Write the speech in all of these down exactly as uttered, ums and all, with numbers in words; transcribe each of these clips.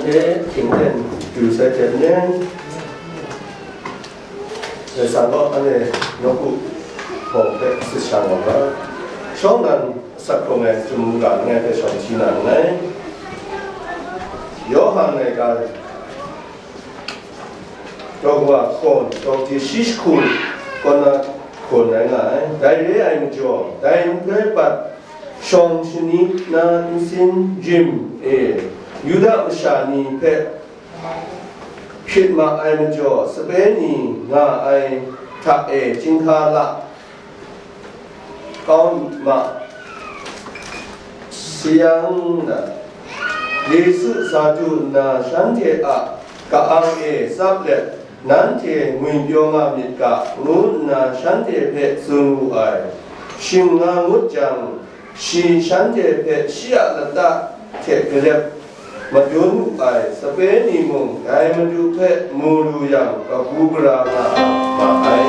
E, htingten du sai hte maren, Karai Kasang gaw anhte nawku hpawng hpe sit sha nga ga. Shawng nnan asak hkrung ai Chyum mungga langai hpe shawng hti na nngai. Yawhan laika daw wa hkawn, daw ti shi jahku kaw na hkawn rai nga ai. Dai re ai majaw, dai nhtoi pat shawng shani na nsin rim e Yuda masha ni hpe hkrit ma ai majaw, sape ni nga ai hta e chyinghka la kau ma sayang, Yesu sa du nna shanhte a ka-ang e tsap let, nanhte ngwipyaw nga myit ga, ngu nna shanhte hpe tsun wu ai. Shing nga ngut jang, shi shanhte hpe shi a lata hte galep madun wu ai. Sape ni mung dai Madu hpe mu lu yang, kabu gara nga ma ai.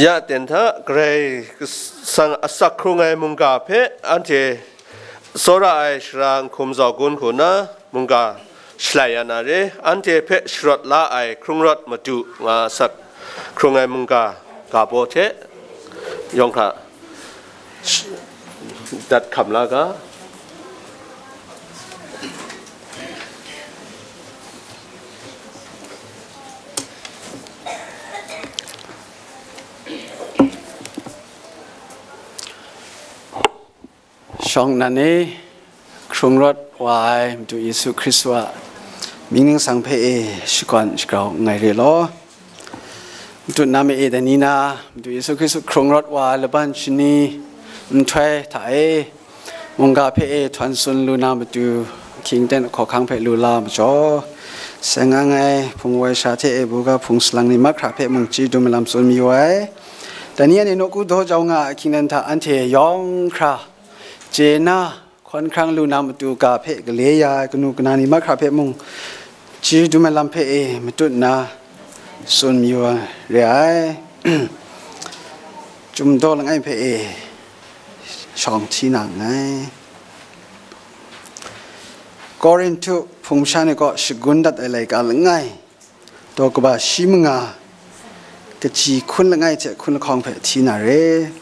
Ya ten hta, Karai Kasang asak hkrung ai mungga hpe anhte tsawra ai sara nhkum zau gun hku nna, mungga shalai ya na re. Anhte hpe sharawt la ai hkrung rawt madu nga asak hkrung ai mungga ga baw hte yawng hkra sh-, dat hkam la ga. Shawng nnan e, hkrung rawt wa ai Madu Yesu Hkristu a mying ningsang hpe e shakawn shagrau nngai re law. Matut na ma e, dai ni na Madu Yesu Hkristu hkrung rawt wa ai laban shani nhtoi hta e, mungga hpe e htawn tsun lu na matu, ahkying ten ahkawhkang hpe lu la majaw, seng ang ai hpung wai sha hte e buga hpung salang ni mahkra hpe mung chyeju dum ai lam tsun mayu ai. Dai ni anhte nawku daw jau nga ai ahkying ten hta anhte yawng hkra chye na, hkawn hkrang lu na matu ga hpe gale ya ai kanu kana ni mahkra hpe mung chyeju dum ai lam hpe e matut nna tsun mayu ai re ai. Chyum daw langai hpe e shawng hti na nngai. Korinhtu hpung masha ni kaw shagun dat ai laika langai, daw kaba shi manga, kaji hkun langai hte hkun lahkawng hpe hti na re.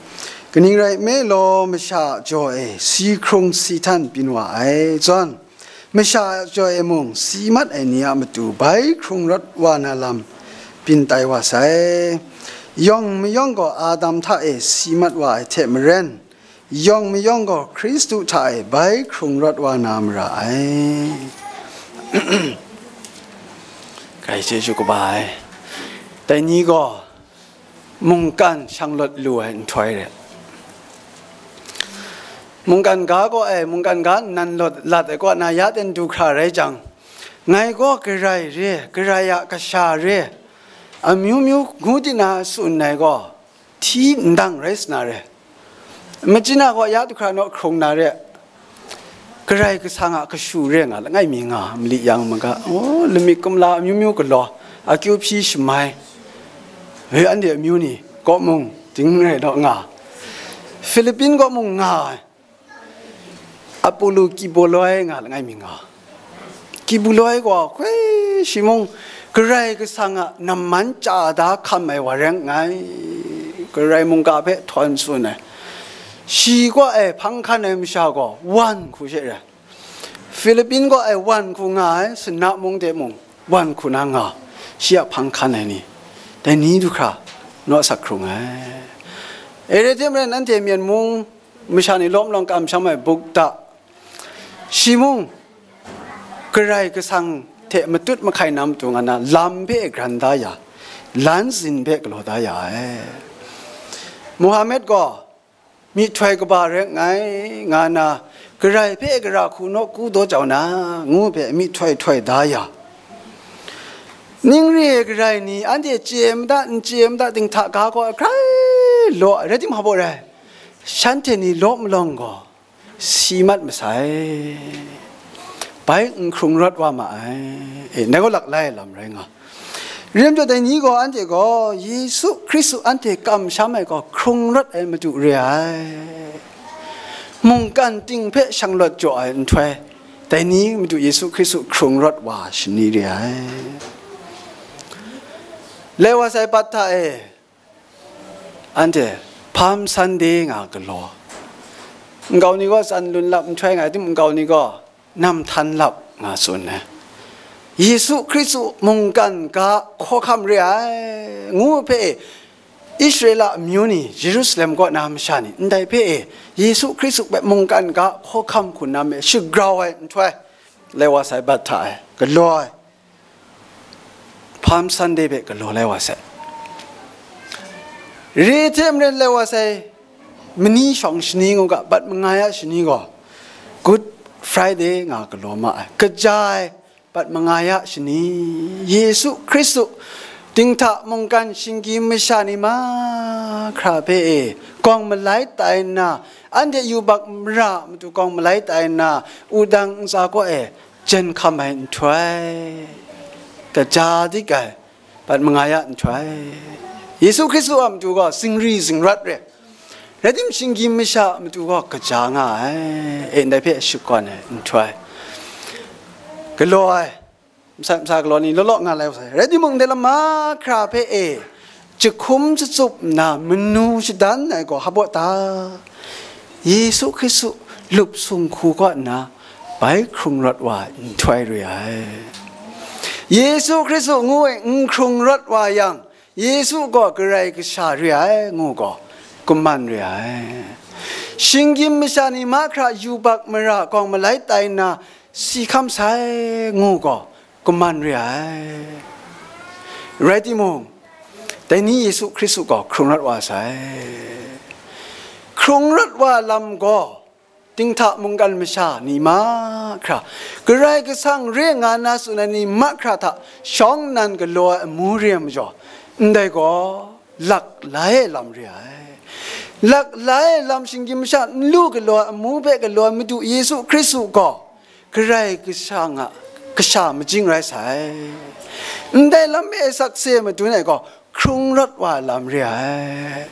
Kaning rai nme law, masha a jaw e si hkrung si htan byin wa ai zawn, masha a jaw e mung si mat ai ni a matu bai hkrung rawt wa na lam byin tai wa sai. Yawng mayawng gaw Adam hta e si mat wa ai hte maren, yawng mayawng gaw Hkristu hta e bai hkrung rawt wa na mara ai. Karai chyeju kaba ai. Dai ni gaw mungkan shanglawt lu ai nhtoi re. Mungkan ga gaw ai, mungkan ga nnan lawt lat ai kaw na ya ten du hkra rai jang, ngai gaw Karai re, Karai a kasha re, amyu myu ngu tina tsun ai gaw, hti ndang rai sa na re. Machyin a gaw ya du hkra naw hkrung na re. Karai Kasang a kashu re nga langai mi nga mali yang maga, oh, lamik kumla amyu myu galaw, akyu hpyi shamai, he, anhte amyu ni kaw mung ding rai naw nga, Philippine kaw mung nga ai, Apolo Kiboloi nga langai mi nga. Kiboloi gaw hkoi shi mung Karai Kasang a namman chya da hkam ai wa rai nngai, Karai mungga hpe htawn tsun ai. Shi gaw ai hpang hkan ai masha gaw wan hku she rai. Philippine gaw ai wan hku nga ai, sana mung de mung wan hku na nga, shi a hpang hkan ai ni, dai ni du hkra naw asak hkrung ai. Eretem rai nanhte Myen mung masha ni lawm lawng kamsham ai bukta, shi mung Karai Kasang hte matut mahkai na matu nga na lam hpe gran da ya, lan zin hpe galaw da ya ai. Muhammad gaw myihtoi kaba rai nngai nga na, Karai hpe gara hku nawku daw jau na, ngu hpe myihtoi htoi da ya, ning re ai Karai ni anhte chye mada, n chye mada, dinghta ga gaw hkrai law ai, rai timung, hpa baw rai, shanhte ni law malawng gaw si mat masai, bai n hkrung rawt wa ma ai. E, dai gaw laklai ai lam rai nga. Rem jaw dai ni gaw, anhte gaw Yesu Hkristu anhte kamsham ai gaw hkrung rawt ai Madu re ai. Mungkan ting hpe shanglawt jaw ai nhtoi, dai ni Madu Yesu Hkristu hkrung rawt wa shani re ai. Lai wa sai bat hta e, anhte Palm Sunday nga galaw, nkau ni gaw tsan lun lap nhtoi nga ai, tim nkau ni gaw nam htan lap nga tsun ai. Yesu Hkristu mungkan ga hkawhkam re ai, ngu hpe e, Israela amyu ni, Jerusalem kaw na masha ni, ndai hpe e, Yesu Hkristu hpe mungkan ga hkawhkam hku nam e shagrau ai nhtoi, lai wa sai bat hta e galaw ai. Palm Sunday hpe galaw lai wa sai. Re hte maren lai wa sai, mani shawng shani ngu ga, bat manga ya shani gaw, Good Friday nga galaw ma ai. Kaja ai, bat manga ya shani, Yesu Hkristu dinghta mungkan shinggyim masha ni mahkra hpe e, gawng malai tai nna, anhte yubak mara matu gawng malai tai nna, wudang ntsa kaw e jen hkam ai nhtoi, kaja dik ai, bat manga ya nhtoi, Yesu Hkristu a matu gaw zingri zingrat re, rai tim, shinggyim masha a matu gaw kaja nga ai, e, ndai hpe shakawn ai nhtoi, galaw ai, masat masa galaw ni law law nga lai wa sai. Rai timung, ndai lam mahkra hpe e, jahkum jatsup nna manu shadan ai gaw hpa baw ta? Yesu Hkristu lup sung hku kaw nna bai hkrung rawt wa ai nhtoi re ai. Yesu Hkristu ngu e n hkrung rawt wa yang, Yesu gaw Karai Kasha re ai, ngu gaw, kaman re ai. Shinggyim masha ni mahkra yubak mara gawng malai tai nna si hkam sai, ngu gaw, kaman re ai. Rai timung, dai ni Yesu Hkristu gaw hkrung rawt wa sai. Hkrung rawt wa lam gaw, dinghta mungkan masha ni mahkra, Karai Kasang re nga na tsun ai ni mahkra hta shawng nnan galaw ai amu re ai majaw, ndai gaw laklai ai lam re ai. Laklai ai lam, shinggyim masha n lu galaw ai amu hpe galaw ai Madu Yesu Hkristu gaw, Karai Kasang a Kasha majing rai sai. Ndai lam e sakse madun ai gaw, hkrung rawt wa ai lam re ai.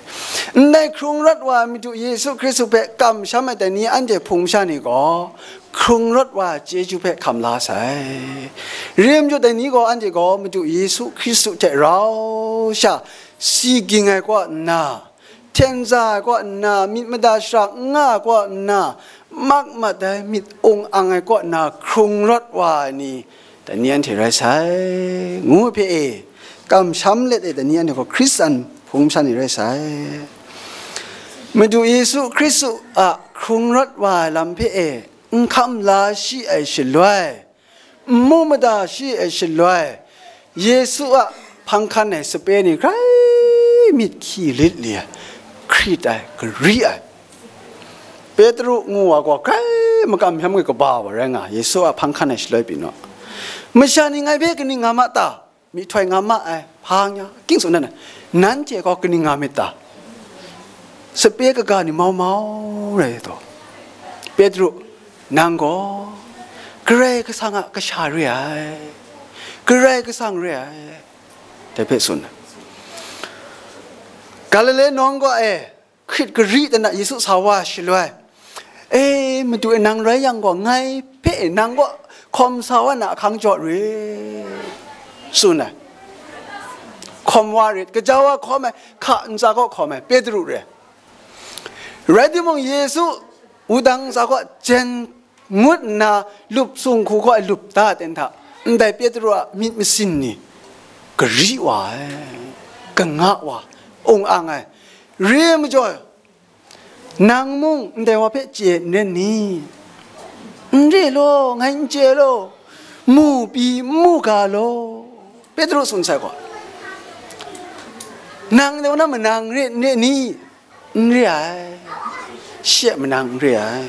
Ndai hkrung rawt wa ai Madu Yesu Hkristu hpe kamsham ai dai ni, anhte hpung masha ni gaw, hkrung rawt wa ai chyeju hpe hkam la sai. Rem jaw dai ni gaw, anhte gaw Madu Yesu Hkristu hte rau sha si ging ai kaw nna, hten za ai kaw nna, myit mada shara n nga ai kaw nna, mak mat ai, myit ung ang ai kaw nna hkrung rawt wa ai ni, dai ni anhte rai sai, ngu hpe e, kamsham let e, dai ni anhte gaw Hkristan hpung masha ni rai sai. Madu Yesu Hkristu a hkrung rawt wa ai lam hpe e, n hkam la shi ai shaloi, n mu mada shi ai shaloi, Yesu a hpang hkan ai sape ni grai myit hkyi lit li ai, hkrit ai, gari ai. Petru ngu wa gaw grai makam hpyam ai kaba wa rai nga, Yesu a hpang hkan ai shaloi pyi naw. Masha ni ngai hpe kaning nga ma ta? Myihtoi nga ma ai, hpa nga, king tsun dan ai, nanhte gaw kaning nga myit ta? Sape kaga ni mau mau rai taw, Petru, nang gaw Karai Kasang a kasha re ai, Karai Kasang re ai, dai hpe tsun ai. Galile nawng kaw e, hkrit gari de na Yesu sa wa shaloi, "E, Madu e, nang rai yang gaw, ngai hpe nang gaw hkawm sa wa na ahkang jaw re," tsun ai. Hkawm wa rit, gaja wa hkawm ai, hka ntsa kaw hkawm ai, Petru re. Rai timung, Yesu wudang ntsa kaw jen ngut nna, lup sung hku kaw e lup da ten hta, ndai Petru a myit masin ni gari wa ai, kanga wa, ung ang ai. Re majaw, nang mung ndai wa hpe chye n ren ni? N re law, ngai n chye law, mu pyi n mu ga law, Petru tsun sai gaw, nang ndai wa na manang re n re ni? N re ai, shi a manang n re ai.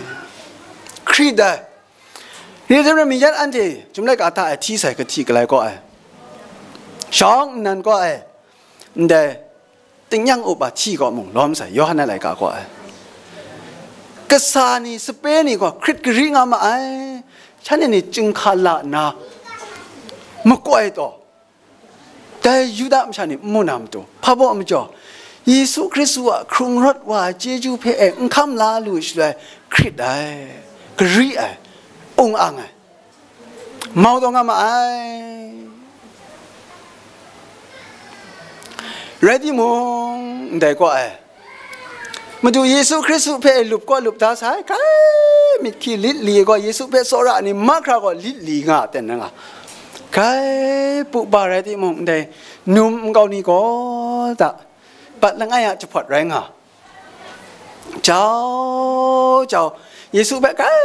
Hkrit ai. Ri hte maren, mi yan anhte chyum laika hta e hti sai, kahti galai kaw ai, shawng nnan kaw ai, ndai tingnyang up a hti kaw mung lawm sai, Yawhan a laika kaw ai. Kasa ni, sape ni gaw hkrit gari nga ma ai, shanhte ni chyinghka la nna makoi taw, dai Yuda masha ni n mu na matu, hpa baw majaw, Yesu Hkristu a hkrung rawt wa ai chyeju hpe e n hkam la lu shaloi, hkrit ai, gari ai, ung ang ai, mau taw nga ma ai. Rai timung, ndai kaw ai, Madu Yesu Hkristu hpe lup kaw lup da sai, kai myit hkyi lit li gaw, Yesu hpe tsawra ai ni mahkra gaw lit li nga ten na nga. Kai pupa rai timung, ndai num nkau ni gaw da, bat langai a jahpawt rai nga. Jau jau, Yesu hpe kai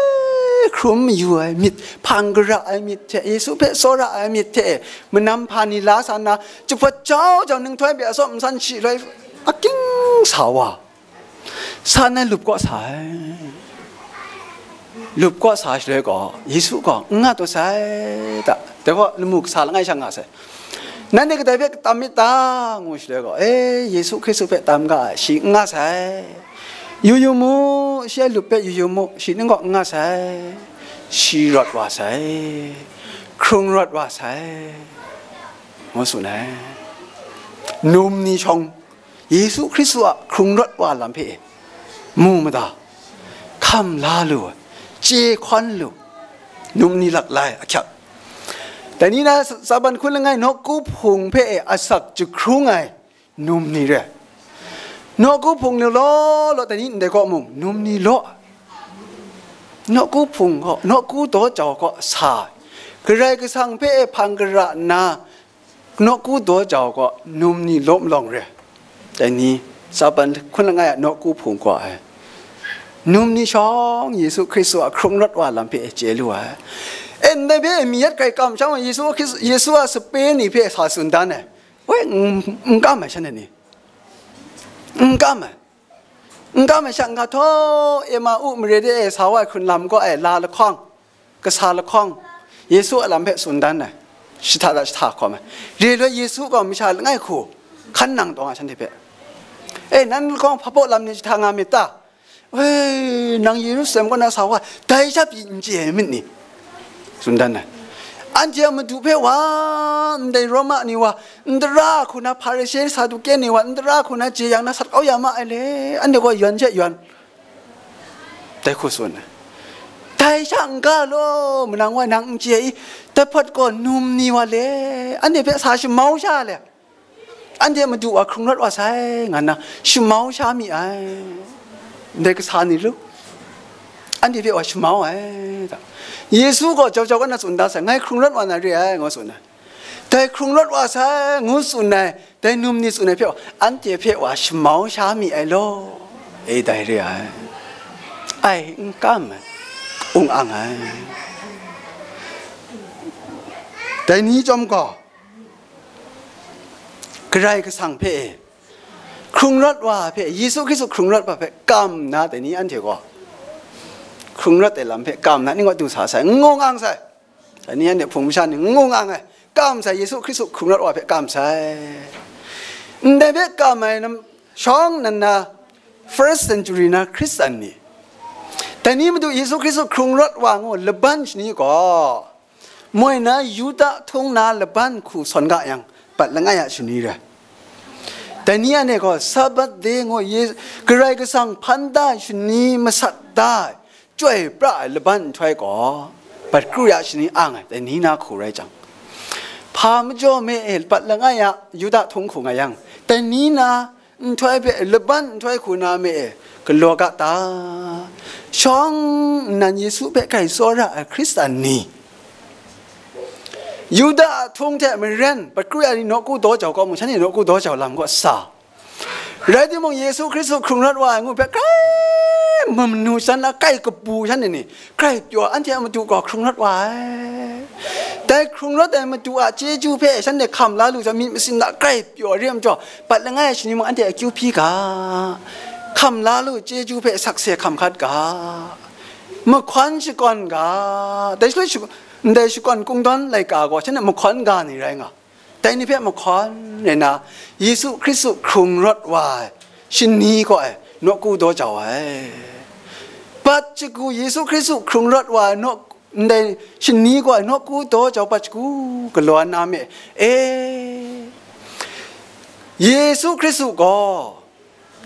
hkrum mayu ai myit, hpang gara ai myit hte, Yesu hpe tsawra ai myit hte, manam hpa ni la sa nna, jahpawt jau jau, ninghtoi bya atsawm nsan shi loi, aking sa wa, sa nna lup kaw sa ai. Lup kaw sa shaloi gaw, Yesu gaw n nga taw sai ta, dai gaw lamu kasa langai sha nga sai. Nanhte kadai hpe tam myit ta, ngu shaloi gaw, e, Yesu Hkristu hpe tam ga ai, shi n nga sai. Yu yu mu, shi a lup hpe yu yu mu, shi ning gaw n nga sai. Shi rawt wa sai, hkrung rawt wa sai, ngu tsun ai. Num ni shawng, Yesu Hkristu a hkrung rawt wa lam hpe e, mu mada, hkam la lu ai, chye hkawn lu, num ni lak lai ahkyak. Dai ni na Tsaban hkun langai nawku hpung hpe e asak jahkrung ai num ni re. Nawku hpung ni law law, dai ni ndai kaw mung num ni law. Nawku hpung kaw, nawku daw jau kaw sa ai, Karai Kasang hpe e hpang gara nna, nawku daw jau gaw num ni law malawng re. Dai ni, Tsaban hkun langai a nawku hpung gaw ai, num ni shawng Yesu Hkristu a hkrung rawt wa lam hpe chye lu ai. E, ndai hpe mi yat hkrai kam sha ma, Yesu Hkristu, Yesu a sape ni hpe sa tsun dan ai. Woi, n, n kam ai shanhte ni, n kam ai. N kam ai sha n ga htaw, Emau mare de e sa wa ai hkrun lam kaw ai la lahkawng, kasa lahkawng, Yesu a lam hpe tsun dan ai, shahta da shahta hkawm ai. Re loi Yesu gaw masha langai hku hkan nang taw nga shanhte hpe, "E, nan lahkawng hpa baw lam ni jahta nga myit ta? E, nang Yerusalem kaw na sa wa, dai sha pyi n chye ai myit ni?" Tsun dan ai. Anhte a Madu hpe wa, ndai Roma ni wa, ndara hku na Hparishe, Saduke ni wa, ndara hku na jeyang na sat kau ya ma ai le, anhte gaw yawn she yawn. Dai hku tsun ai. Dai sha n ga law, manang wa nang n chye i, dai hpawt gaw num ni wa le, anhte hpe sa shamau sha le, anhte Madu wa hkrung rawt wa sai, nga nna shamau sha mi ai. Ndai kasa ni lu, anhte hpe wa shamau ai ta. Yesu gaw jau jau na tsun da sai, "Ngai hkrung rawt wa na re ai," ngu tsun ai. Dai hkrung rawt wa sai, ngu tsun ai, dai num ni tsun ai hpe wa, anhte hpe wa shamau sha mi ai law, e, dai re ai. Ai, n kam ai, ung ang ai. Dai ni chyawm gaw, Karai Kasang hpe e, hkrung rawt wa hpe, Yesu Hkristu hkrung rawt wa hpe kam nna, dai ni anhte gaw hkrung rawt ai lam hpe kam na ni gaw du sa sai, n ngu ngang sai. Dai ni anhte Hpung masha ni n ngu ngang ai, kam sai, Yesu Hkristu hkrung rawt wa hpe kam sai. Ndai hpe kam ai nam shawng nnan na first century na Hkristan ni, dai ni Madu Yesu Hkristu hkrung rawt wa ngu laban shani gaw, moi na Yuda htung na laban hku sawn ga yang, bat langai a shani rai. Dai ni anhte gaw Sabbath de ngu Ye-, Karai Kasang hpan da ai shani masat da ai, chyoi pra ai laban nhtoi gaw, bat kru ya shani ang ai, dai ni na hku rai jang, hpa majaw me e, bat langai a Yuda htung hku nga yang, dai ni na nhtoi hpe laban nhtoi hku na me e galaw ga ta? Shawng nnan Yesu hpe grai tsawra ai Hkristan ni, Yuda a htung hte maren, bat kru ya ni nawku daw jau kaw mung, shanhte nawku daw jau lam kaw sa. Rai timung, Yesu Hkristu hkrung rawt wa ai ngu hpe grai mamanu shan a kai kabu shanhte ni, grai pyaw, anhte a Madu gaw hkrung rawt wa ai. Dai hkrung rawt ai Madu a chyeju hpe shanhte hkam la lu jang, myit masin hta grai pyaw, re ai majaw, bat langai ai shani mung anhte akyu hpyi ga, hkam la lu chyeju hpe sakse hkam hkat ga, mahkawn shakawn ga, dai shaloi shak-, ndai shakawn kungdawn laika gaw shanhte mahkawn ga ni rai nga. Dai ni hpe mahkawn nna, Yesu Hkristu hkrung rawt wa ai shani gaw e nawku daw jau ai. Bat shagu, Yesu Hkristu hkrung rawt wa ai naw-, ndai shani gaw e nawku daw jau, bat shagu galaw na me e. Yesu Hkristu gaw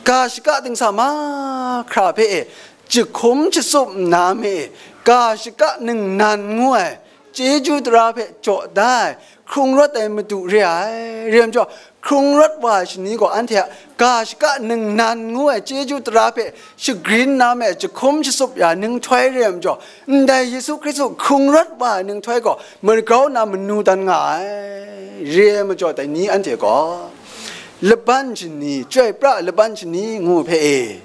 ga shaka dingsa mahkra hpe e jahkum jatsup nna me e, ga shaka ningnan ngu ai chyeju tara hpe jaw da ai hkrung rawt ai Madu re ai. Re ai majaw, hkrung rawt wa ai shani gaw anhte a ga shaka ningnan ngu ai chyeju tara hpe shagrin na me, jahkum jatsup ya ai ninghtoi re ai majaw, ndai Yesu Hkristu hkrung rawt wa ai ninghtoi gaw magrau na manu dan nga ai. Re ai majaw, dai ni anhte gaw laban shani, chyoi pra ai laban shani ngu hpe e,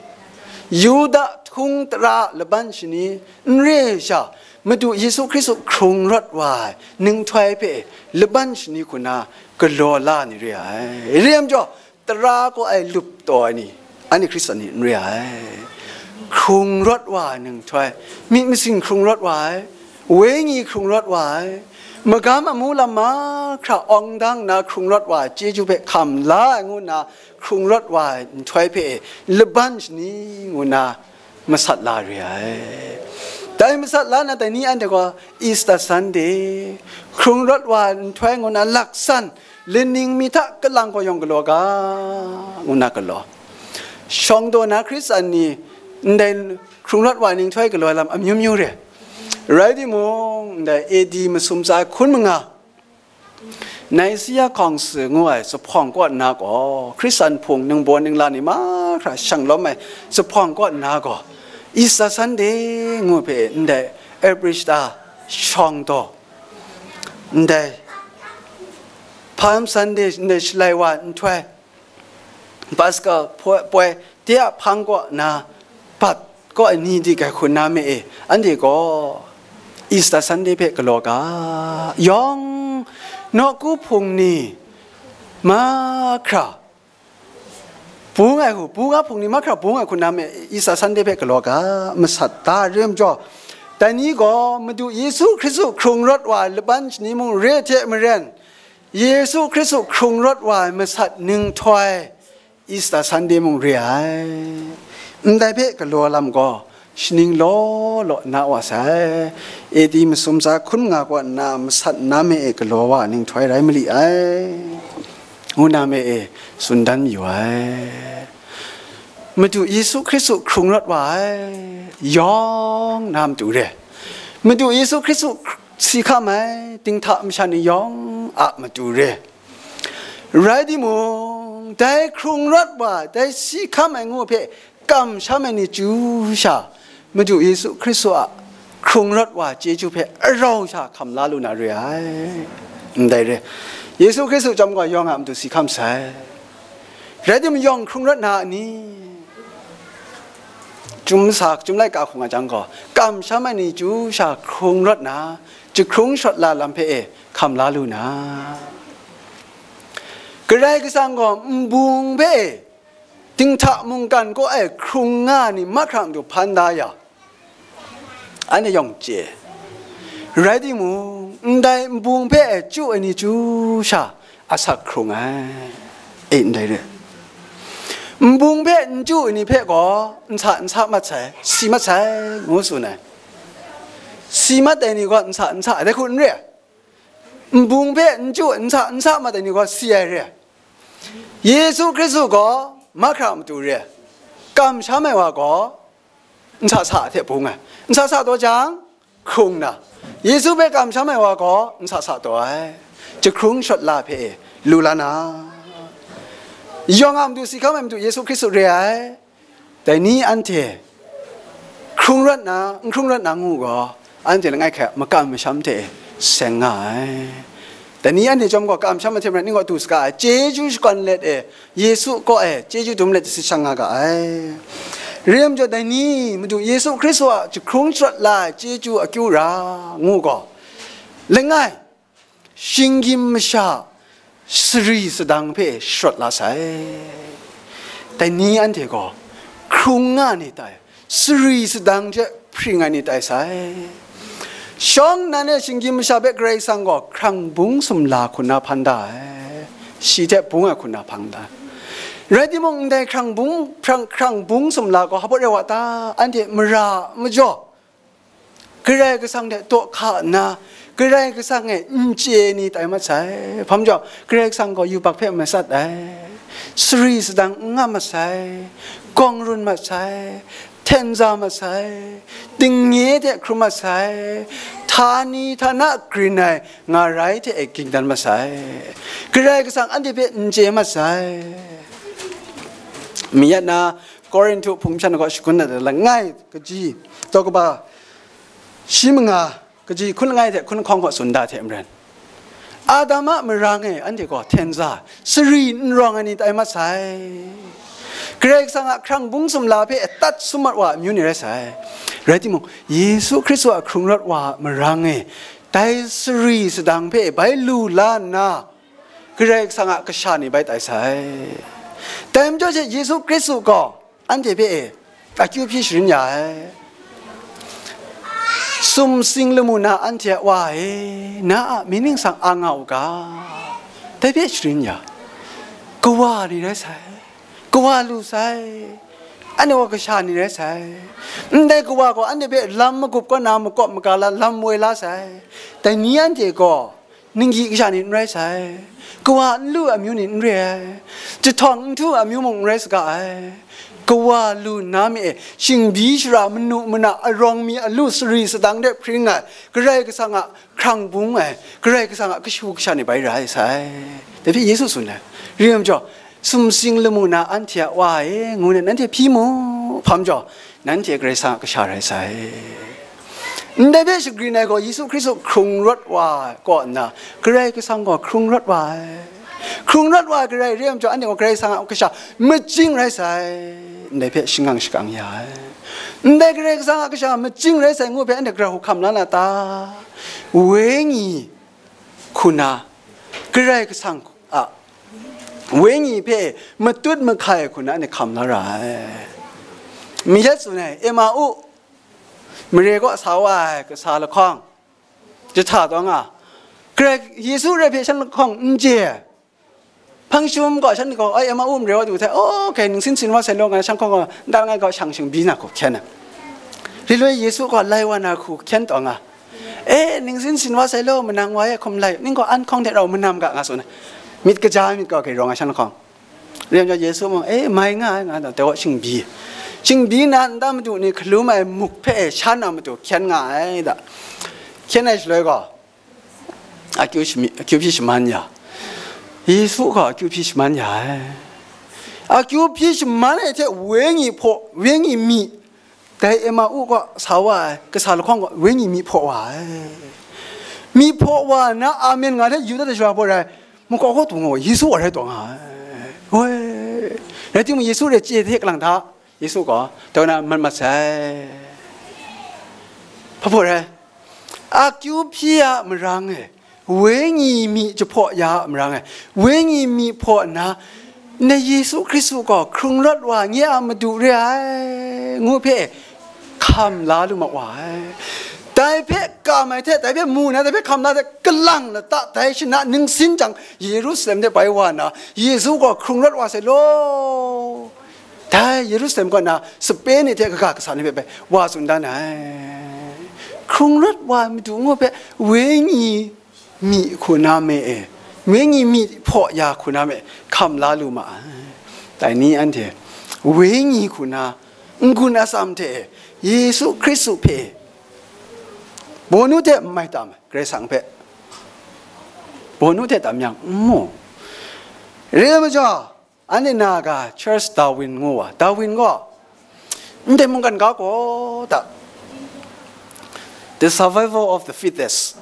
Yuda htung tara a laban shani n re ai sha, Madu Yesu Hkristu hkrung rawt wa ai ninghtoi hpe laban shani hku na galaw la ni re ai. Re ai majaw, tara kaw ai lup taw ai ni, anhte Hkristan ni n re ai. Hkrung rawt wa ai ninghtoi, myit masin hkrung rawt wa ai, wenyi hkrung rawt wa ai, magam amu lam mahkra awng dang nna hkrung rawt wa ai chyeju hpe hkam la ai ngu nna hkrung rawt wa ai nhtoi hpe laban shani ngu nna masat la re ai. Dai masat la na dai ni anhte gaw Easter Sunday, hkrung rawt wa ai nhtoi ngu nna laksan, laning mi hta kalang gaw yawng galaw ga, ngu nna galaw. Shawng daw na Hkristan ni ndai hkrung rawt wa ai ninghtoi galaw ai lam amyu myu re. Rai timung, ndai A D masum tsa ai hkun manga, Nicaea Council ngu ai zuphpawng kaw nna gaw, Hkristan hpung ningbaw ningla ni mahkra shang lawm ai zuphpawng kaw nna gaw, Easter Sunday ngu hpe ndai April shata shawng daw, ndai Palm Sunday, ndai Shalai wa nhtoi, Paska poi, poi, de a hpang kaw na bat kaw ai ni di kai hkun na me e, anhte gaw Easter Sunday hpe galaw ga, yawng nawku hpung ni mahkra bung ai hku, bung a hpung ni mahkra bung ai hkun na me e, Easter Sunday hpe galaw ga, masat da re ai majaw, dai ni gaw Madu Yesu Hkristu hkrung rawt wa ai laban shani mung re hte maren, Yesu Hkristu hkrung rawt wa ai masat ninghtoi Easter Sunday mung re ai. Ndai hpe galaw lam gaw shaning law law na wa sai. A D masum tsa hkun nga kaw nna masat na me e galaw wa ai ninghtoi rai mali ai, ngu na me e tsun dan mayu ai. Madu Yesu Hkristu hkrung rawt wa ai yawng na matu re. Madu Yesu Hkristu si hkam ai dinghta masha ni yawng a matu re. Rai timung, dai hkrung rawt wa, dai si hkam ai ngu hpe kamsham ai ni chyu sha, Madu Yesu Hkristu a hkrung rawt wa chyeju hpe arau sha hkam la lu na re ai. Ndai re, Yesu Hkristu chyawm gaw yawng a matu si hkam sai. Rai timung, yawng hkrung rawt na a ni? Chyum sa, chyum laika hkung a jang gaw, kamsham ai ni chyu sha hkrung rawt na, jahkrung shawt la lam hpe e hkam la lu na, Karai Kasang gaw nbung hpe e dinghta mungkan kaw e hkrung nga ai ni mahkra matu hpan da ya, anhte yawng chye. Rai timung, ndai nbung hpe chyu ai ni chyu sha asak hkrung ai. E, ndai re. Nbung hpe n chyu ai ni hpe gaw n sa, n sa mat sai, si mat sai, ngu tsun ai. Si mat ai ni gaw n sa, n sa ai, dai hku n re ai. Nbung hpe n chyu, n sa, n sa mat ai ni gaw si ai re ai. Yesu Hkristu gaw mahkra matu re ai. Kamsham ai wa gaw n sa sa hte bung ai. N sa sa taw jang, hkrung na, Yesu hpe kamsham ai wa gaw n sa sa taw ai. Jahkrung shawt la hpe e lu la na, yawng a matu si hkam ai Madu Yesu Hkristu re ai. Dai ni anhte hkrung rawt na, n hkrung rawt na ngu gaw, anhte langai hkrai makam masham hte seng nga ai. Dai ni anhte chyawm gaw, kamsham ahte maren ning gaw du saga ai, chyeju shakawn let e, Yesu kaw e chyeju dum let si shang nga ga ai. Re ai majaw, dai ni Madu Yesu Hkristu a jahkrung sharawt la ai chyeju akyu ra ngu gaw, langai, shinggyim masha sari sadang hpe sharawt la sai. Dai ni anhte gaw hkrung nga ni tai, sari sadang hte hpring ai ni tai sai. Shawng nnan e shinggyim masha hpe Karai Kasang gaw hkrang bung sumla hku na hpan da ai, shi hte bung ai hku na hpan da ai. Rai timung, ndai hkrang bung, hkrang, hkrang bung sumla gaw hpa rai wa ta? Anhte mara majaw, Karai Kasang hte taw hka nna, Karai Kasang e n chye ni tai mat sai. Hpa majaw, Karai Kasang gaw yubak hpe masat ai, sari sadang n nga mat sai, kawng run mat sai, hten za mat sai, dingnye hte hkrum mat sai, htani htana grin ai ngarai hte e ging dan mat sai. Karai Kasang anhte hpe n chye mat sai. Mayat na Korinhtu hpung shan gaw shagun dat ai langai kaji, daw kaba shi manga, kaji hkun langai hte hkun lahkawng gaw tsun da hte maren, Adam a marang e anhte gaw hten za, sari n rawng ai ni tai mat sai. Karai Kasang a hkrang bung sumla hpe atat sum mat wa a amyu ni rai sai. Rai timung, Yesu Hkristu a hkrung rawt wa a marang e dai sari sadang hpe bai lu la nna, Karai Kasang a kasha ni bai tai sai. Dai majaw she Yesu Hkristu gaw anhte hpe e akyu hpyi sharin ya ai. Sumsing lamu na anhte a Wa e, na a myit ningsang a nga u ga, dai hpe sharin ya. Kawa ni rai sai, kawa lu sai, anhte gaw kasha ni rai sai. Ndai kawa gaw anhte hpe lam magup kaw na makawp maga la, lam woi la sai. Dai ni anhte gaw ningyi kasha ni n rai sai, kawa n lu amyu ni n re ai, jahtawng nhtu amyu mung n rai saga ai. Kawa lu nna mi e, shingbi shara, manu mana, arawng mi alu, sari sadang de hpring ai, Karai Kasang a hkrang bung ai, Karai Kasang a kashu kasha ni bai rai sai. Dai hpe Yesu tsun ai. Re ai majaw, sumsing lamu na anhte a Wa e, ngu nna nanhte hpyi mu, hpa majaw, nanhte Karai Kasang a kasha rai sai. Ndai hpe shagrin ai gaw Yesu Hkristu hkrung rawt wa kaw nna, Karai Kasang gaw hkrung rawt wa ai. Hkrung rawt wa ai Karai re ai majaw, anhte gaw Karai Kasang a kasha majing rai sai. Ndai hpe shangang shakang ya ai. Ndai Karai Kasang a kasha majing rai sai ngu hpe anhte gara hku hkam la na ta? Wenyi hku na, Karai Kasang a wenyi hpe matut mahkai hku na anhte hkam la ra ai. Mayat tsun ai, Emau mare kaw sa wa ai kasa lahkawng, jahta taw nga, Karai Yesu re hpe shan lahkawng n chye ai. Hpang shum gaw shan gaw, "Ai, Emau mare wa du hte, oh, kai ningsin sin wa sai law," nga shan hkawng gaw, nta langai gaw shang shingbi na hku hkyen ai. Riloi Yesu gaw lai wa na hku hkyen taw nga, "E, ningsin sin wa sai law, manang wa e hkum lai, ning gaw an hkawng hte rau manam ga," nga tsun ai. Myit kaja ai myit gaw kai rawng ai shan lahkawng. Rai nna Yesu mung, "E, mai nga ai," nga taw, dai gaw shingbi. Shingbi na nta madu ni hkalum ai muk hpe shan na matu hkyen nga ai da. Hkyen ai shaloi gaw, akyu shami-, akyu hpyi shaman ya. Yesu gaw akyu hpyi shaman ya ai. Akyu hpyi shaman ai hte wenyi hpaw, wenyi mi, dai Emau gaw sa wa ai kasa lahkawng gaw wenyi mi hpaw wa ai. Mi hpaw wa nna, amen nga hte yu dat ai shawa hpaw rai, makau kaw tung gaw Yesu wa rai taw nga ai. Woi, rai timung, Yesu re chye hte kalang hta, Yesu gaw, dai wa na mat mat sai. Hpa hpaw rai? Akyu hpyi a marang e, wenyi mi jahpaw ya a marang e, wenyi mi hpaw nna, ndai Yesu Hkristu gaw hkrung rawt wa, nye a Madu re ai, ngu hpe, hkam la lu ma wa ai. Dai hpe kam ai hte, dai hpe mu na, dai hpe hkam la hte, kalang lata dai shana ningsin jang Yerusalem de bai wa na, Yesu gaw hkrung rawt wa sai law. Dai Yerusalem kaw na sape ni hte kaga kasa ni hpe bai wa tsun dan ai. Hkrung rawt wa ai Madu ngu hpe wenyi myi hku na me e, wenyi myi hpaw ya hku na me hkam la lu ma ai. Dai ni anhte wenyi hku na n-gun atsam hte e, Yesu Hkristu hpe e, bawnu hte n mai tam ai, Karai Kasang hpe bawnu hte tam yang n mu. Re ai majaw, anhte na ga Charles Darwin ngu wa, Darwin gaw ndai mungkan ga gaw ta, the survival of the fittest,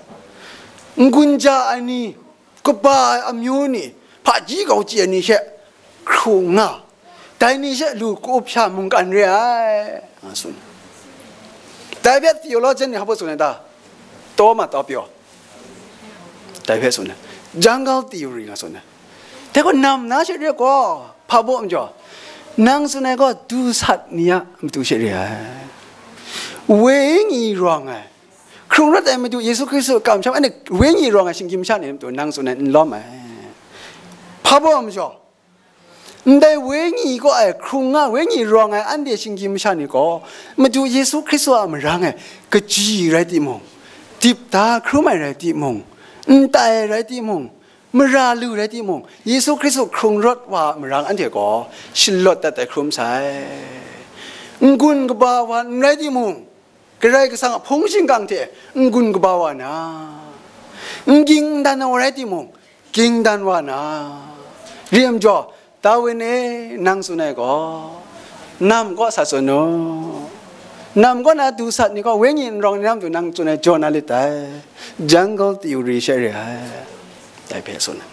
n-gun ja ai ni, kaba ai amyu ni, hpaji gau chye ai ni she hkrung nga, dai ni she lu ka-up sha mungkan re ai, nga tsun. Dai hpe theologian ni hpa tsun ai ta? Taw ma taw pyaw. Dai hpe tsun ai. Jungle theory nga tsun ai. Dai gaw nam na she re gaw, hpa baw majaw, nang tsun ai gaw du sat ni a matu she re ai. Wenyi rawng ai, hkrung rawt ai Madu Yesu Hkristu kamsham, anhte wenyi rawng ai shinggyim masha ni a matu nang tsun ai n lawm ai. Hpa baw majaw, ndai wenyi kaw ai hkrung nga, wenyi rawng ai anhte shinggyim masha ni gaw, Madu Yesu Hkristu a marang e kaji rai timung, dip da hkrum ai rai timung, n tai rai timung, mara lu rai timung, Yesu Hkristu hkrung rawt wa a marang anhte gaw shalawt dat ai hkrum sai. N-gun kaba wa n rai timung, Karai Kasang a hpung shingkang hte n-gun kaba wa na, n ging n dan ai wa rai timung, ging dan wa na, re ai majaw, Darwin e, nang tsun ai gaw, nam kaw sa tsun u. Nam kaw na du sat ni gaw, wenyi n rawng ni na matu nang tsun ai jaw na lit dai. Jungle theory she re ai. Dai hpe tsun ai.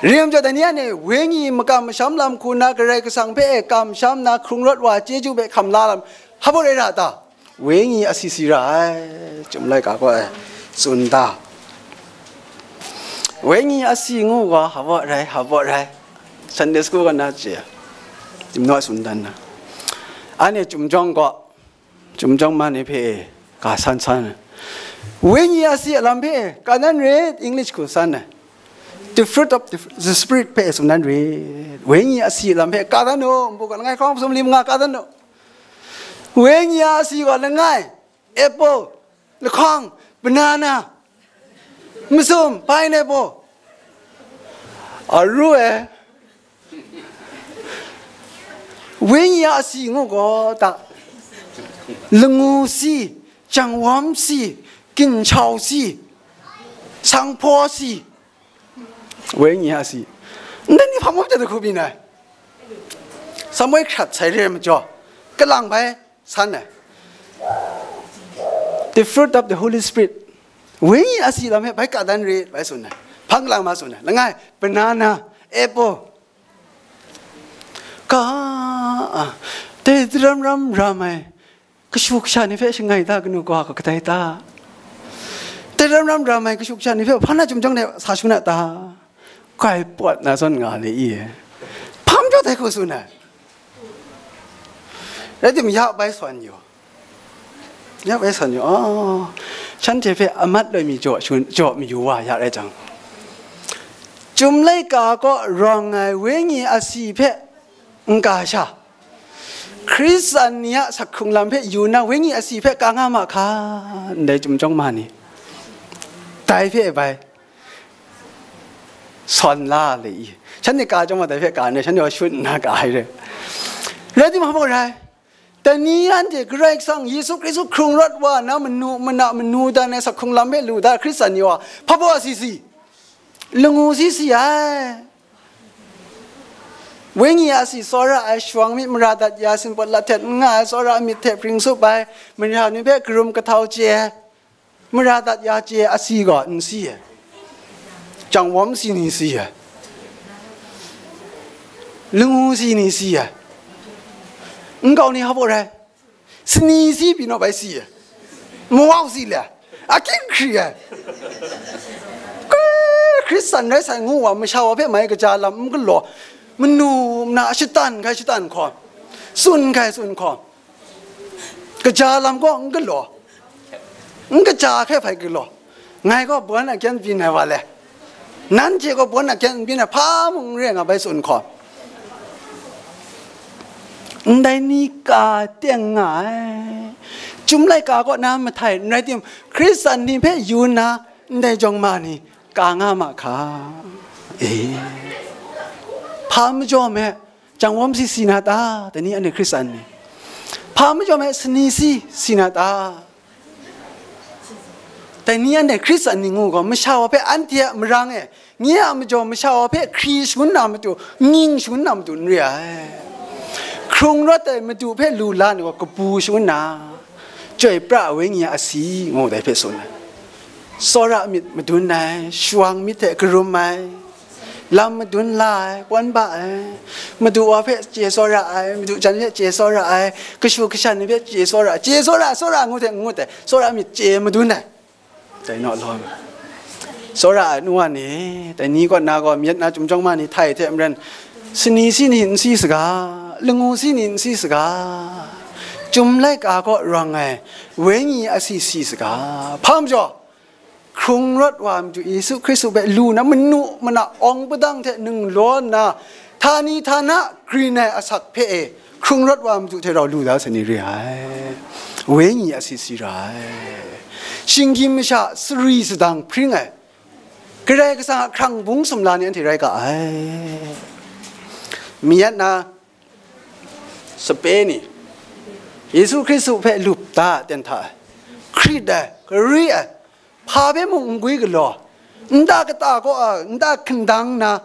Re ai majaw, dai ni anhte wenyi makam masham lam hku na, Karai Kasang hpe kamsham na, hkrung rawt wa chyeju hpe hkam la lam, hpa baw rai ra ta? Wenyi asi si ra ai, Chyum laika gaw e tsun da. Wenyi asi ngu gaw, hpa baw rai, hpa baw rai. Sunday school kaw na chye, Chyum naw tsun dan na. Anhte Chyum jawng gaw, Chyum jawng ma ni hpe e, ka san san ai. Wenyi asi a lam hpe e, ka dan rit, English hku san ai. The fruit of the, the Spirit hpe e tsun dan rit. Wenyi asi a lam hpe ka dan u, npu ga langai hkawng masum li manga ka dan u. Wenyi a asi gaw langai, apple, lahkawng, banana, masum, pineapple. Aru e, wenyi a asi ngu gaw ta, langu si, jangwawm si, ginchau si, sanghpaw si, wenyi a asi. Ndai ni hpa maw jat ai hku byin ai? Samoi hkrat sai re ai majaw, kalang bai san ai. The fruit of the Holy Spirit. Wenyi asi lam hpe bai ka dan rit, bai tsun ai. Hpang lang ma tsun ai. Langai, banana, apple. Ka, a, dai daram ram ram ai kashu kasha ni hpe shangai ta, kanu kawa gaw kadai ta? Dai daram ram ram ai kashu kasha ni hpe hpa na Chyum jawng de sa shangun a ta? Kai pawt na zawn nga le i, hpa majaw dai hku tsun ai. Rai timung, ya bai sawn yu, ya bai sawn yu, oh, shanhte hpe amat loi mi jaw shun, jaw mayu wa ya rai jang, Chyum laika kaw rawng ai wenyi asi hpe n ka sha, Hkristan ni a sak hkrung lam hpe yu nna, wenyi asi hpe ka nga ma hka, ndai Chyum jawng ma ni, dai hpe bai sawn la le i, shanhte ka chyawm gaw, dai hpe ka ndai, shanhte gaw shut nna ka ai re. Rai timung, hpa baw rai? Dai ni anhte Karai Kasang Yesu Hkristu hkrung rawt wa na manu mana manu dan ai sak hkrung lam hpe lu da, Hkristan ni wa hpa baw asi si? Langu si si ai. Wenyi a asi tsawra ai shawng myit mara dat ya, sinpawt lat htet n nga ai tsawra myit hte pring tsup ai, mara ni hpe karum kahtau chye ai, mara dat ya chye ai asi gaw n si ai. Jangwawm si ni si ai. Langu si ni si ai. Nkau ni hpa baw rai? Sani si pyi naw bai si ai. Mawau si le, akying hkri ai. Hkristan rai sai ngu wa, masha wa hpe mai kaja lam n galaw, manu mana shatan hkai shatan hkawm, tsun hkai tsun hkawm, Kaja lam gaw n galaw, n kaja hkrai hpai galaw. Ngai gaw bon a kyen byin ai wa le, nanhte gaw bon a kyen n byin ai hpa mung n re nga bai tsun hkaw. Ndai ni ka teng nga ai. Chyum laika kaw na mahtai n rai tim, Hkristan ni hpe yu nna ndai jawng ma ni ka nga ma hka. E, hpa majaw me, jangwawm si si na ta? Dai ni anhte Hkristan ni, hpa majaw me, sani si si na ta? Dai ni anhte Hkristan ni ngu gaw, masha wa hpe anhte a marang e, nye a majaw masha wa hpe hkri shangun na matu, nying shangun na matu n re ai. Hkrung rawt ai madu hpe lu la ni gaw, kabu shangun na, chyoi pra ai wenyi a asi ngu dai hpe tsun ai. Tsawra myit madun ai, shawang myit hte karum ai, lam madun la ai, pawn ba ai, madu wa hpe chye tsawra ai, madu jan hpe chye tsawra ai, kashu kashan ni hpe chye tsawra ai, chye tsawra, tsawra ngu hte n ngut ai, tsawra myit chye madun ai. Dai naw lawm, tsawra ai nu wa ni, dai ni kaw na gaw, myit na chyum jawng ma ni htai hte maren, sani si ni n si saga, langu si ni n si saga, chyum laika kaw rawng ai wenyi a si si saga, hpa majaw, hkrung rawt wa matu Yesu Hkristu hpe lu na, manu mana awng padang hte ninglaw nna, htani htana grin ai asak hpe e, hkrung rawt wa matu hte rau lu da sai ni re ai. Wenyi a si si ra ai. Shinggyim masha sari sadang hpring ai, Karai Kasang a hkrang bung sumla ni anhte rai ga ai. Myit na sape ni, Yesu Hkristu hpe lup da, ten hta ai, hkrit ai, gari ai, hpa hpe mung n gwi galaw, nta kata kaw a, nta hkindang na,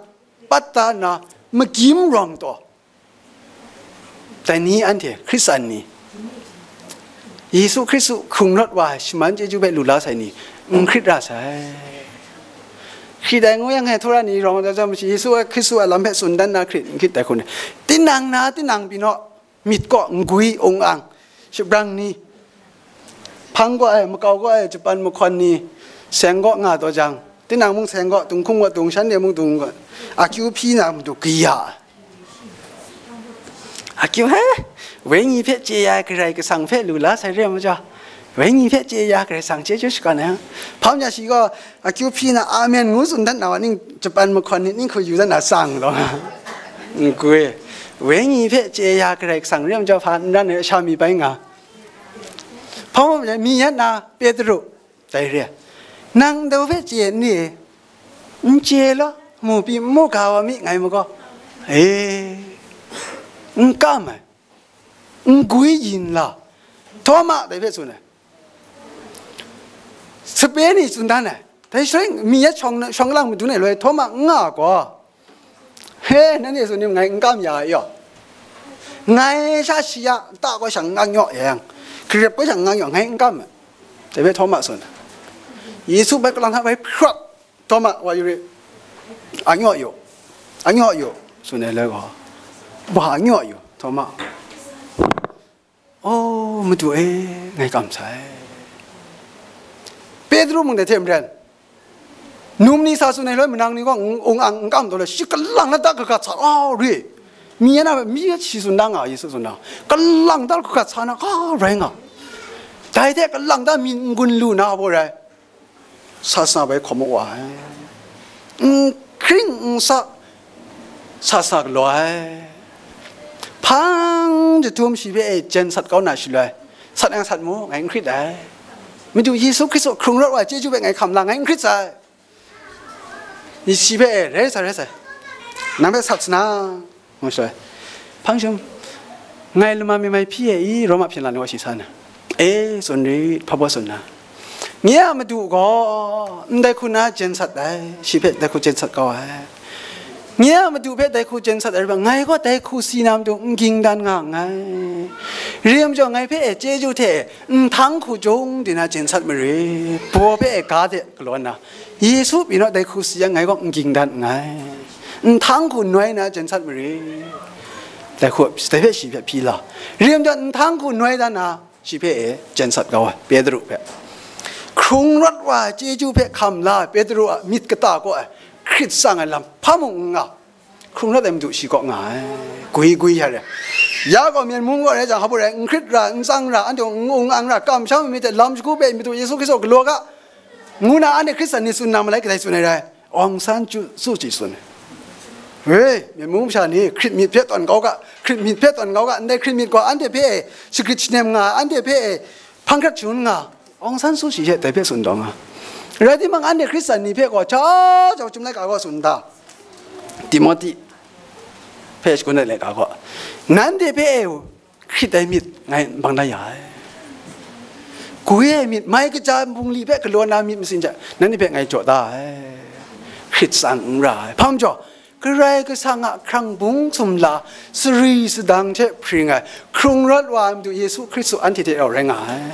pat da nna, magyim rawng taw, dai ni anhte Hkristan ni, Yesu Hkristu hkrung rawt wa ai shaman chyeju hpe lu la sai ni, n hkrit ra sai. Hkrit ai ngu yang, hkrit ai hkrit n hkrit ai, Yesu Hkristu a lam hpe tsun dan na hkrit n hkrit ai hku ni, tinang na tinang pyi naw, myit kaw n gwi ung ang, shabrang ni, hpang kaw ai, makau kaw ai, japan mahkawn ni, seng kaw nga taw jang, tinang mung seng kaw, tunghkum kaw tung, shanhte mung tung kaw, akyu hpyi na matu kaya ai. Akyu, he, wenyi hpe chye ya ai Karai Kasang hpe lu la sai re ai majaw, wenyi hpe chye ya Karai Kasang chyeju shakawn ai. Hpa majaw shi gaw akyu hpyi na, amen ngu tsun dat na wa ning, japan mahkawn ni ning hku yu dat na tsang taw, n gwi. Wenyi hpe chye ya Karai Kasang re ai majaw, hpa n ran ai sha mi bai nga. Hpa majaw mi yat na Petru, dai re ai, nang ndau hpe chye n ni? N chye law, mu pyi n mu ga wa mi ngai majaw, e, n kam ai, n gwi yin la, Htawma dai hpe tsun ai. Sape ni tsun dan ai. Dai shaloi mi yat shawng, shawng lang madun ai loi Htawma n nga gaw, he, nanhte tsun ni ngai n kam ya ai yaw, ngai sha shi ya nta gaw shang n akyaw ya yang, garep gaw shang n akyaw, ngai n kam ai. Dai hpe Htawma tsun ai. Yesu bai kalang hta bai hprawt, Htawma, wa yu ri, akyaw yu, akyaw yu, tsun ai loi gaw, wa akyaw yu, Htawma, o, Madu e, ngai kam sai. Petru mung dai hte maren, num ni sa tsun ai loi, manang ni gaw n, ung ang n kam taw le, shi kalang na da kagat sa, a, ri, mi yan na, mi yan shi tsun da nga, Yesu tsun da, kalang da kagat sa na, a, rai nga, dai hte kalang da mi n-gun lu na baw rai. Sasa bai hkawm wa ai, n hkring n sa, sasa galaw ai, hpang jahtum shi hpe e jen sat kau na shaloi, sat yang sat mu, ngai n hkrit ai. Madu Yesu Hkristu hkrung rawt wa ai chyeju hpe ngai hkam la, ngai n hkrit sai. Shi hpe e, rai sai, rai sai, nang hpe sat sa na, ngu shaloi, hpang jahtum, ngai lama mi mai hpyi e i, Roma hpyen la ni wa shi sa na, e, tsun rit, hpa baw tsun na, nye a Madu gaw ndai hku na jen sat ai, shi hpe dai hku jen sat kau ai. Nye a Madu hpe dai hku jen sat ai rai, ngai gaw dai hku si na matu n ging dan nga nngai. Rim jaw, ngai hpe e chyeju hte e, nhtang hku jung di na jen sat marit, baw hpe e ga de galaw nna, Yesu pyi naw dai hku si yang, ngai gaw n ging dan nngai. Nhtang hku noi na jen sat marit. Dai hku, dai hpe shi hpe hpyi la. Rim jaw, nhtang hku noi dan na, shi hpe e jen sat kau ai, Petru hpe. Hkrung rawt wa ai chyeju hpe hkam la ai Petru a myit kata kaw ai, hkrit tsang ai lam hpa mung n nga, hkrung rawt ai Madu shi kaw nga ai, gwi gwi ya re. Ya gaw Myen mung gaw rai jang, hpa rai, n hkrit ra, n tsang ra, anhte n ung ang ra, kamsham ai myit hte lam shagu hpe Madu Yesu Hkristu galaw ga, ngu na anhte Hkristan ni tsun na malai kadai tsun ai rai? Aung San Suu Kyi tsun ai. Hei, Myen mung masha ni hkrit myit hpe tawn kau ga, hkrit myit hpe tawn kau ga, ndai hkrit myit gaw anhte hpe e shagrit shanem nga, anhte hpe e hpang hkrat shangun nga, Aung San Suu Kyi hte dai hpe tsun taw nga. Rai timung, anhte Hkristan ni hpe gaw, cha jau chyum laika gaw tsun da. Timoti hpe shakun ai laika gaw, nanhte hpe e hkrit ai myit ngai n bang da ya ai. Gwi ai myit, mai kaja bungli hpe galaw na myit masin hte nanhte hpe ngai jaw da ai. Hkrit tsang n ra ai. Hpa majaw, Karai Kasang a hkrang bung sumla, sari sadang hte hpring ai, hkrung rawt wa ai Madu Yesu Hkristu anhte hte rau rai nga ai.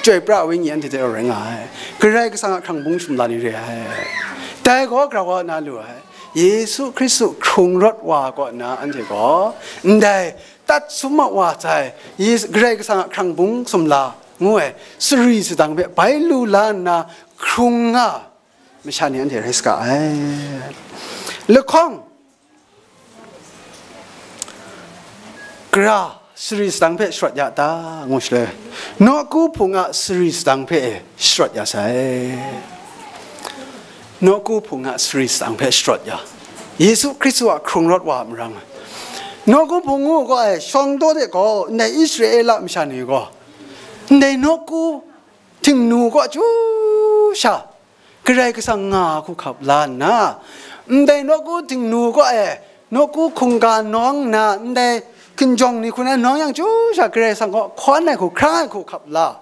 Chyoi pra ai Wenyi anhte hte rau rai nga ai. Karai Kasang a hkrang bung sumla ni re ai. Dai gaw grau wa na lu ai. Yesu Hkristu hkrung rawt wa kaw na anhte gaw, ndai tat sum a wa sai, Yesu, Karai Kasang a hkrang bung sumla ngu ai, sari sadang hpe bai lu la nna hkrung nga masha ni anhte rai saga ai. Lahkawng, gara sari sadang hpe sharawt ya ta, ngu shaloi, nawku hpung a sari sadang hpe e sharawt ya sai. Nawku hpung a sari sadang hpe sharawt ya, Yesu Hkristu a hkrung rawt wa a marang ai. Nawku hpung ngu gaw ai, shawng daw de gaw, ndai Israela masha ni gaw, ndai nawku htingnu kaw chyu sha Karai Kasang nga hku hkap la nna, ndai nawku htingnu kaw e, nawku hkungga nawng nna, ndai hkinjawng ni hku na nawng yang chyu sha Karai Kasang kaw hkawn ai hku, hkrang ai hku hkap la.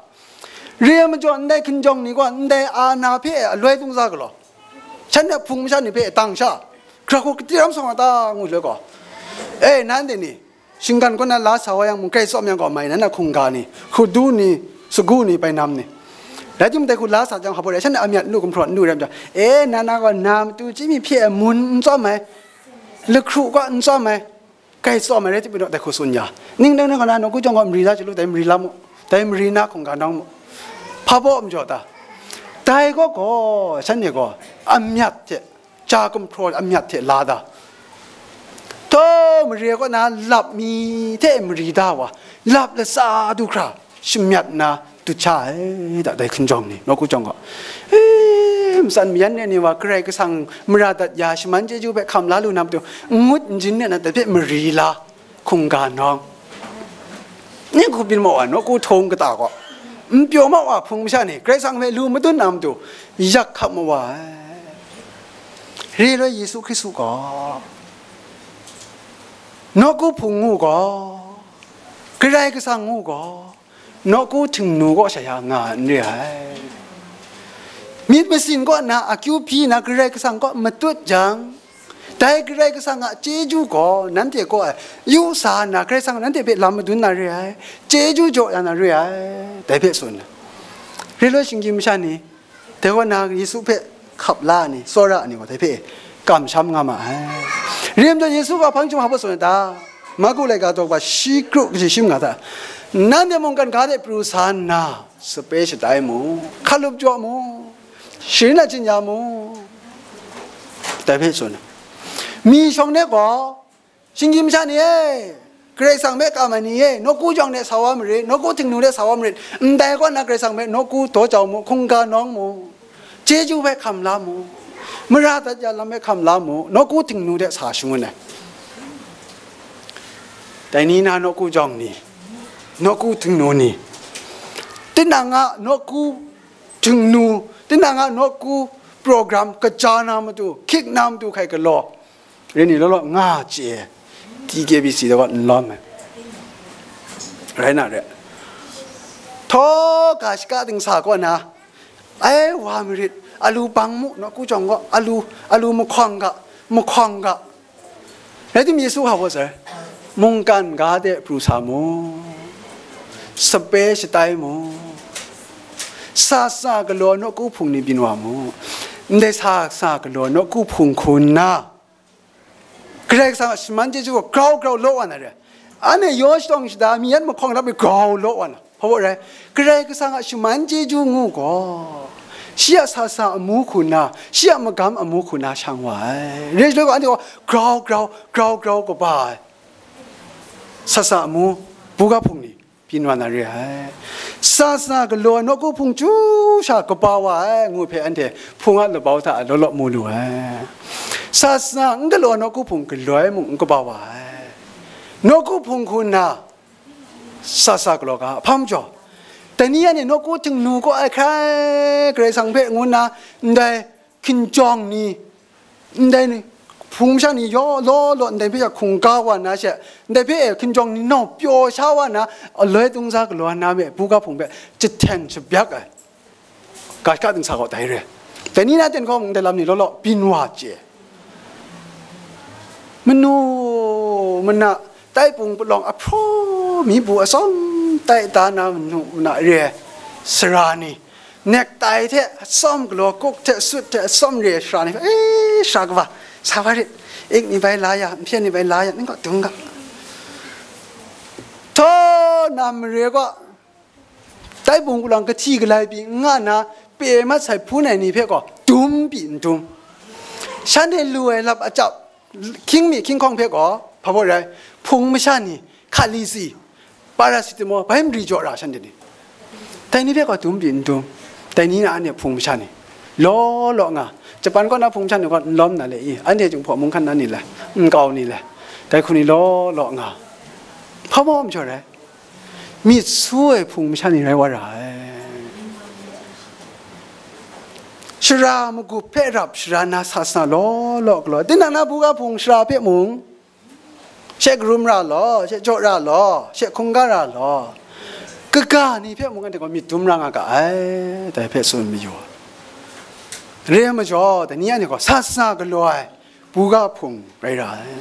Re ai majaw, ndai hkinjawng ni gaw ndai ana hpe aloi tung za galaw, shanhte a hpung masha ni hpe tang sha, hkra hku kati ram sa nga ta, ngu shaloi gaw, e, nanhte ni, shinggan kaw na la sa wa yang mung, grai tsawm yang gaw, mai nan a hkungga ni, hkudu ni, sagu ni, bainam ni, rai timung, dai hku la sa jang, hpa rai, shanhte a myat n lu, gumhpraw n lu rai majaw, e, na na gaw na matu chyi mi hpye ai mun n tsawm ai, lahkru kaw n tsawm ai, grai tsawm ai rai timung, dai hku tsun ya, ning dang na gaw na nawku jawng gaw mari da chyu lu, dai mari la mu, dai mari na hkungga nawng mu, hpa baw majaw ta? Dai gaw gaw, shanhte gaw a myat hte, ja gumhpraw a myat hte la da. Htaw mare kaw na lap mi hte mari da wa, lap latsa du hkra shamyat nna dut sha ai da, dai hkinjawng ni, nawku jawng gaw. E, matsan mayan re ni wa, Karai Kasang mara dat ya, shaman chyeju hpe hkam la lu na matu, n ngut n jin de na, dai hpe mari la, hkungga nawng. Ning hku byin ma wa, nawku htung kata gaw, n pyaw ma wa, hpung masha ni Karai Kasang hpe lu madun na matu, yak hkap ma wa ai. Re loi Yesu Hkristu gaw, nawku hpung ngu gaw, Karai Kasang ngu gaw, nawku htingnu kaw sha ya nga n re ai. Myit masin kaw na akyu hpyi na Karai Kasang kaw matut jang, dai Karai Kasang a chyeju gaw nanhte kaw ai yu sa nna, Karai Kasang nanhte hpe lam madun na re ai, chyeju jaw ya na re ai, dai hpe tsun ai. Re loi shinggyim masha ni, dai kaw na Yesu hpe hkap la ai ni, tsawra ai ni gaw dai hpe kamsham nga ma ai. Rim taw Yesu gaw hpang chyum hpa tsun ai ta? Marku laika daw ba shi kru kaji shi manga hta, nanhte mungkan ga de pru sa nna, sape shatai mu, hkalup jaw mu, sharin achyin ya mu, dai hpe tsun ai. Mi shawng de gaw, shinggyim masha ni e, Karai Kasang hpe kam ai ni e, nawku jawng de sa wa marit, nawku htingnu de sa wa marit, ndai kaw na Karai Kasang hpe nawku daw jau mu, hkungga nawng mu, chyeju hpe hkam la mu, mara dat ya lam hpe hkam la mu, nawku htingnu de sa shangun ai. Dai ni na nawku jawng ni, nawku htingnu ni, tinang a nawku htingnu, tinang a nawku program kaja na matu, hkyik na matu hkai galaw, re ni law law nga chye, T K B C daw n lawm ai. Rai na re. Htaw ga shaka dingsa kaw na, ai wa marit, alu bang mu, nawku jawng gaw, alu, alu mahkawng ga, mahkawng ga. Rai tim Yesu hpa gaw sai, mungkan ga de pru sa mu, sape shatai mu, sa sa galaw nawku hpung ni byin wa mu, ndai sa sa galaw nawku hpung hku nna, Karai Kasang a shaman chyeju gaw grau grau law wa na re. Anhte yaw shatawng shada mi yan mahkawng rap ai grau law wa na. Hpa baw rai, Karai Kasang a shaman chyeju ngu gaw, shi a sa sa amu hku na, shi a magam amu hku na shang wa ai. Re shaloi gaw anhte gaw grau grau, grau grau kaba ai. Sasa amu, buga hpung ni, byin wa na re ai. Sasa galaw ai nawku hpung chyu sha kaba wa ai, ngu hpe anhte hpung a labau hta law law mu lu ai. Sasa n galaw ai nawku hpung galaw ai mung n kaba wa ai. Nawku hpung hku nna, sasa galaw ga, hpa majaw, dai ni anhte nawku htingnu kaw ai hkrai Karai Kasang hpe ngu nna, ndai hkinjawng ni, ndai ni, hpung masha ni yaw law law ndai hpe hkungga wa na she, ndai hpe e hkinjawng ni nau pyaw sha wa na, aloi tungza galaw na me buga hpung hpe jahten shabyak ai. Ga shaka dingsa gaw dai re. Dai ni na ten gaw ndai lam ni law law byin wa chye. Manu mana, tai pung palawng ahpraw mi bu atsawm tai da na manu mana re ai sara ni, nektai hte atsawm galaw, kuk hte sut hte atsawm re ai sara ni, e, sara kaba, sa wa rit, ik ni bai la ya, nhpyen ni bai la ya, ning kaw dung ga. Htaw na mare gaw, tai pung palawng kahti galai pyi n nga na, pe mat sai hpun ai ni hpe gaw dum pyi n dum. Shanhte lu ai lap achyap, hkying mi hkying hkawng hpe gaw, hpa baw rai, hpung masha ni, hkali si, paracetamol, bai mari jaw ra shanhte ni. Dai ni hpe gaw dum pyi n dum. Dai ni na anhte hpung masha ni, law law nga. Japan kaw na hpung masha ni gaw n lawm na le i, anhte Jinghpaw mung hkan na ni le, nkau ni le, dai hku ni law law nga. Hpa baw majaw rai. Myit su ai hpung masha ni rai wa ra ai. Shara magup hpe rap shara na sa sa law law galaw. Tinang na buga hpung shara hpe mung, she karum ra law, she jaw ra law, she hkungga ra law, kaga ni hpe mung anhte gaw myit dum ra nga ga ai, dai hpe tsun mayu ai. Re ai majaw, dai ni anhte gaw sa sa galaw ai buga hpung rai ra ai.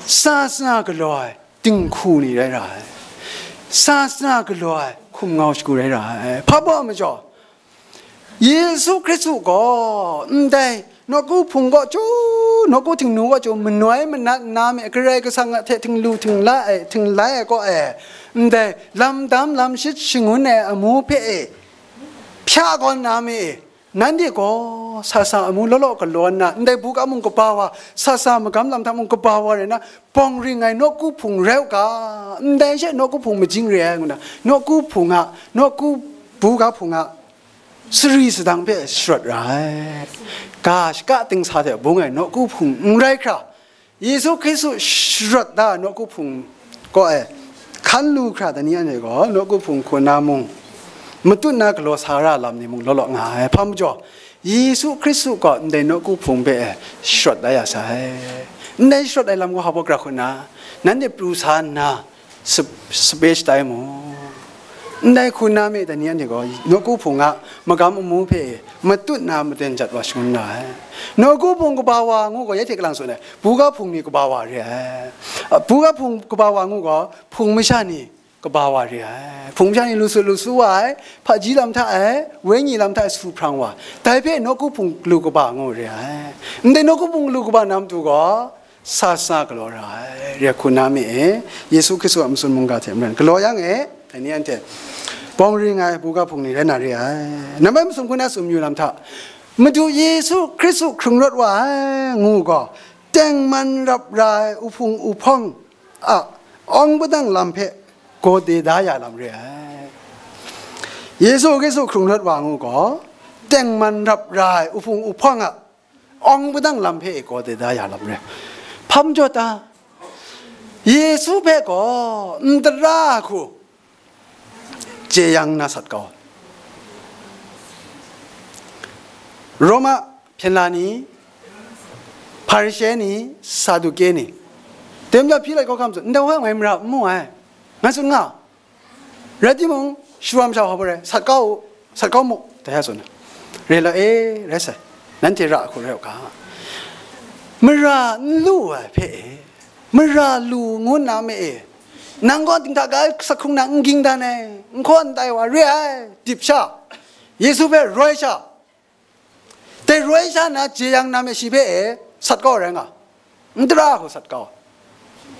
Sa sa galaw ai dinghku ni rai ra ai. Sa sa galaw ai hkum ngau shagu rai ra ai. Hpa baw majaw, Yesu Hkristu gaw ndai nawku hpung kaw chyu, nawku htingnu kaw chyu manoi manat nna me, Karai Kasang a hte htinglu htinglai ai, htinglai ai kaw e, ndai lam dam lam shit shangun ai amu hpe e hpya kaw nna me e, nanhte gaw sa sa amu law law galaw nna, ndai buga mung kaba wa, sa sa magam lam hta mung kaba wa rai nna, bawng ring ai nawku hpung rai u ga, ndai she nawku hpung majing re ai ngu nna, nawku hpung a, nawku buga hpung a sari sadang hpe sharawt ra ai. Ga shaka dingsa hte bung ai nawku hpung n rai hkra, Yesu Hkristu sharawt da ai nawku hpung kaw e hkan lu hkra, dai ni anhte gaw nawku hpung hku na mung matut na galaw sa ra lam ni mung law law nga ai. Hpa majaw, Yesu Hkristu gaw ndai nawku hpung hpe e sharawt da ya sai. Ndai sharawt ai lam gaw hpa baw gra hku nna, nanhte pru sa nna, sap-, sape shatai mu. Ndai hku na me, dai ni anhte gaw nawku hpung a magam amu hpe matut na maten jat wa shangun ra ai. Nawku hpung kaba wa ngu gaw, ya hte kalang tsun ai, buga hpung ni kaba wa re ai. Buga hpung kaba wa ngu gaw, hpung masha ni kaba wa re ai. Hpung masha ni lu su lu su wa ai, hpaji lam hta e, wenyi lam hta e su hprang wa, dai hpe nawku hpung galu kaba ngu re ai. Ndai nawku hpung galu kaba na matu gaw, sa sa galaw ra ai, re hku na me e, Yesu Hkristu a matsun mungga hte maren galaw yang e, dai ni anhte bawng ring ai buga hpung ni rai na re ai. Nambai masum hku na tsun mayu lam hta, Madu Yesu Hkristu hkrung rawt wa ai ngu gaw, tengman rap ra ai uhpung uhpawng a awng padang lam hpe gaw de da ya lam re ai. Yesu Hkristu hkrung rawt wa ngu gaw, tengman rap ra ai uhpung uhpawng a awng padang lam hpe e gaw de da ya lam re. Hpa majaw ta? Yesu hpe gaw n tara hku jeyang na sat kau. Roma hpyen la ni, Hparishe ni, Saduke ni, dem ja hpyi lai kau hkam tsun, ndai wa ngai mara n mu ai, ngai tsun nga. Rai timung, shawa masha wa hpa rai, sat kau u, sat kau mu, dai a tsun ai. Re la e, rai sai, nanhte ra hku rai u ga. Mara n lu ai hpe e, mara lu ngu nna me e, nang gaw dinghta ga ai sak hkrung na n ging dan ai, n hkaw n tai wa re ai, dip sha, Yesu hpe roi sha, dai roi sha na jeyang na me shi hpe e sat kau rai nga, n tara hku sat kau,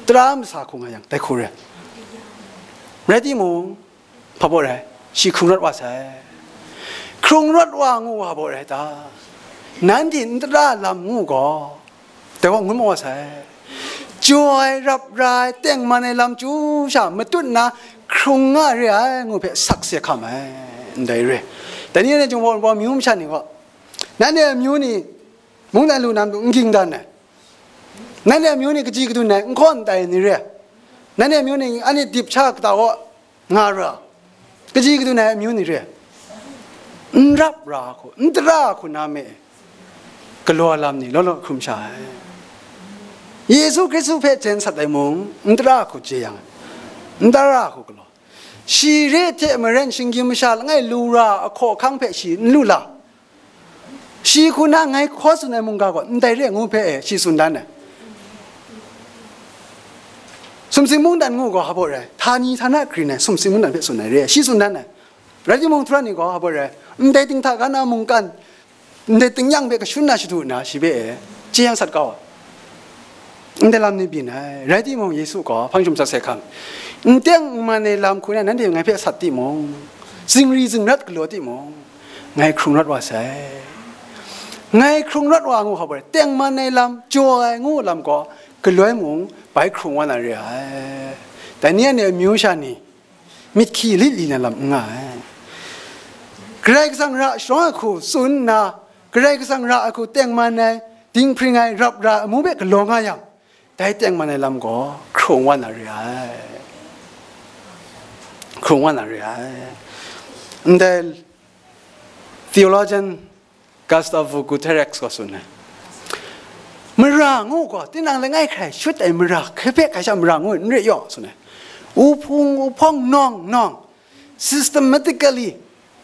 tara masa hku nga yang dai hku re. Rai timung, hpa baw rai, shi hkrung rawt wa sai. Hkrung rawt wa ngu wa baw rai ta? Nanhte n tara lam ngu gaw, dai wa ngun maw wa sai. jaw ai, rap ra ai, tengman ai lam chyu sha matut nna hkrung nga re ai ngu hpe sakse hkam ai, ndai re. Dai ni anhte chyawm wa myu masha ni gaw, nanhte amyu ni mungdan lu na matu n ging dan ai, nanhte amyu ni kaji kadun ai n hkaw n tai ni re ai, nanhte amyu ni anhte dip sha kata kaw nga ra, kaji kadun ai amyu ni re ai, n rap ra hku, n tara hku na me galaw lam ni law law hkrum sha ai. Yesu Hkristu hpe jen sat ai mung, n tara hku jeyang ai, n tara hku galaw. Shi re hte maren shinggyim masha langai lu ra a hkawhkang hpe shi n lu la. Shi hku na ngai hkaw tsun ai mungga gaw ndai re ngu hpe e shi tsun dan ai. Sumsing mungdan ngu gaw hpa baw rai, htani htana grin ai sumsing mungdan hpe tsun ai re ai, shi tsun dan ai. Rai timung, htura ni gaw hpa baw rai, ndai ting hta ga na mungkan, ndai tingnyang hpe kashun na shadu nna shi hpe e chye yang sat kau ai. Ndai lam ni byin ai. Rai timung, Yesu gaw hpang jum sakse hkam, n teng n man ai lam hku na nanhte ngai hpe sat timung, zingri zingrat galaw timung, ngai hkrung rawt wa sai. Ngai hkrung rawt wa ngu hkap ai, tengman ai lam, jaw ai ngu lam gaw, galoi mung bai hkrung wa na re ai. Dai ni anhte amyu sha ni, myit hkyi lit li na lam n nga ai. Karai Kasang ra sharawng ai hku tsun nna, Karai Kasang ra ai hku tengman ai, dinghpring ai, rap ra ai amu hpe galaw nga yang, dai tengman ai lam gaw hkrung wa na re ai. Hkrung wa na re ai. Ndai theologian Gustavo Guterres gaw tsun ai, mara ngu gaw tinang langai hkrai shut ai mara, hkrai hpe hkrai sha mara ngu n re yaw, tsun ai. Uhpung uhpawng nawng nawng, systematically,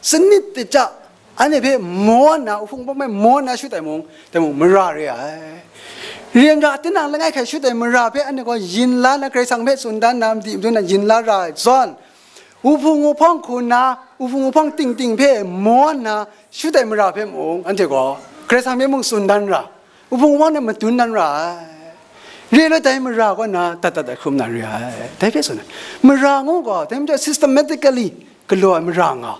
sanit de ja, anhte hpe maw nna, uhpung uhpawng hpe maw nna shut ai mung, dai mung mara re ai. Rim ga tinang langai hkrai shut ai mara hpe anhte gaw yin la na, Karai Kasang hpe tsun dan na, madi madun na yin la ra ai zawn, uhpung uhpawng hku nna, uhpung uhpawng ting ting hpe maw nna shut ai mara hpe mung, anhte gaw Karai Kasang hpe mung tsun dan ra, uhpung uhpawng hte madun dan ra ai. Re law, dai mara kaw na dat dat ai hkrum na re ai. Dai hpe tsun ai. Mara ngu gaw, dai majaw systematically galaw ai mara nga.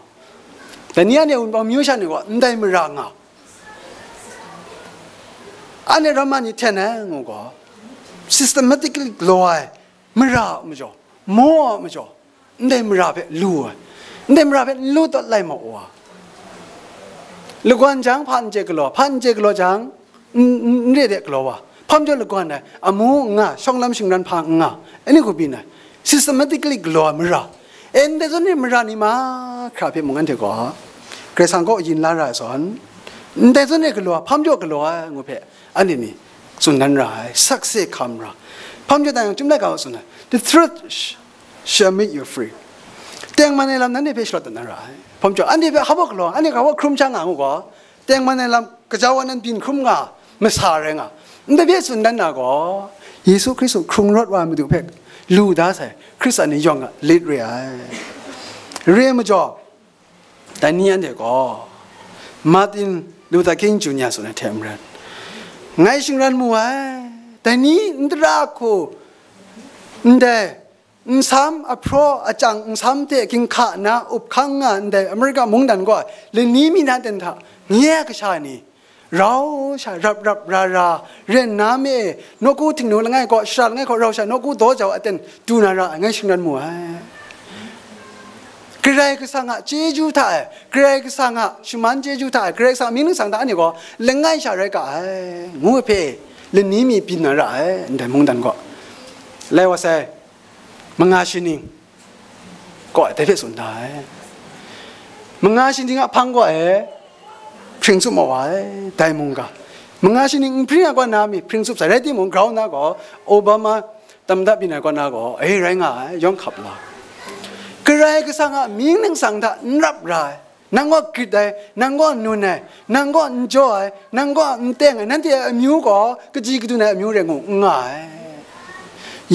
Dai ni anhte Wunpawng myu sha ni gaw, ndai mara nga. Anhte ramma ni hten ai ngu gaw, systematically galaw ai mara a majaw, maw a majaw, ndai mara hpe lu ai, ndai mara hpe n lu dat lai ma wa. Lagawn jang hpa n chye galaw, hpa n chye galaw jang, n, n, n re de galaw wa. Hpa majaw lagawn ai, amu n nga, shawng lam shingran hpa n nga, ani hku byin ai, systematically galaw ai mara. E, ndai zawn e mara ni mahkra hpe mung anhte gaw, Karai Kasang kaw yin la ra ai zawn, ndai zawn e galaw ai, hpa majaw galaw ai ngu hpe, anhte ni tsun dan ra ai, sakse hkam ra. Hpa majaw dai yang, Chyum Laika gaw tsun ai, "The truth sh-, shall make you free." Tengman ai lam nanhte hpe sharawt dat na ra ai. Hpa majaw, anhte hpe hpa baw galaw, anhte hpa baw hkrum sha nga ngu gaw, tengman ai lam gaja wa nan byin hkrum nga, masa rai nga. Ndai hpe tsun dan na gaw, Yesu Hkristu hkrung rawt wa ai Madu hpe lu da sai, Hkristan ni yawng a lit re ai. Re ai majaw, dai ni anhte gaw, Martin Luther King Junior tsun ai hte maren, ngai shingran mu ai, dai ni n tara hku ndai nsam ahpraw achang nsam hte ginhka na up hkang nga ndai Amerika mungdan gaw, lani mi na ten hta nye ai kasha ni rau sha rap rap ra ra ren na me, nawku htingnu langai kaw, shara langai kaw rau sha nawku daw jau aten du na ra ai, ngai shingran mu ai. Karai Kasang a chyeju hta e, Karai Kasang a shaman chyeju hta e, Karai Kasang a mying ningsang hta anhte gaw langai sha rai ga ai, ngu hpe lani mi byin na ra ai, ndai mungdan gaw. Lai wa sai, manga shaning kaw ai, dai hpe tsun da ai. Manga shaning a hpang kaw e, hpring tsup ma wa ai, dai mungga. Manga shaning n hpring ai kaw na mi hpring tsup sai, rai timung, grau na gaw, Obama tamda byin ai kaw na gaw, e, rai nga ai, yawng hkap la. Karai Kasang a mying ningsang hta n rap ra ai, nang gaw grit ai, nang gaw nun ai, nang gaw n jaw ai, nang gaw n teng ai, nanhte a amyu gaw kaji kadun ai amyu rai ngu n nga ai.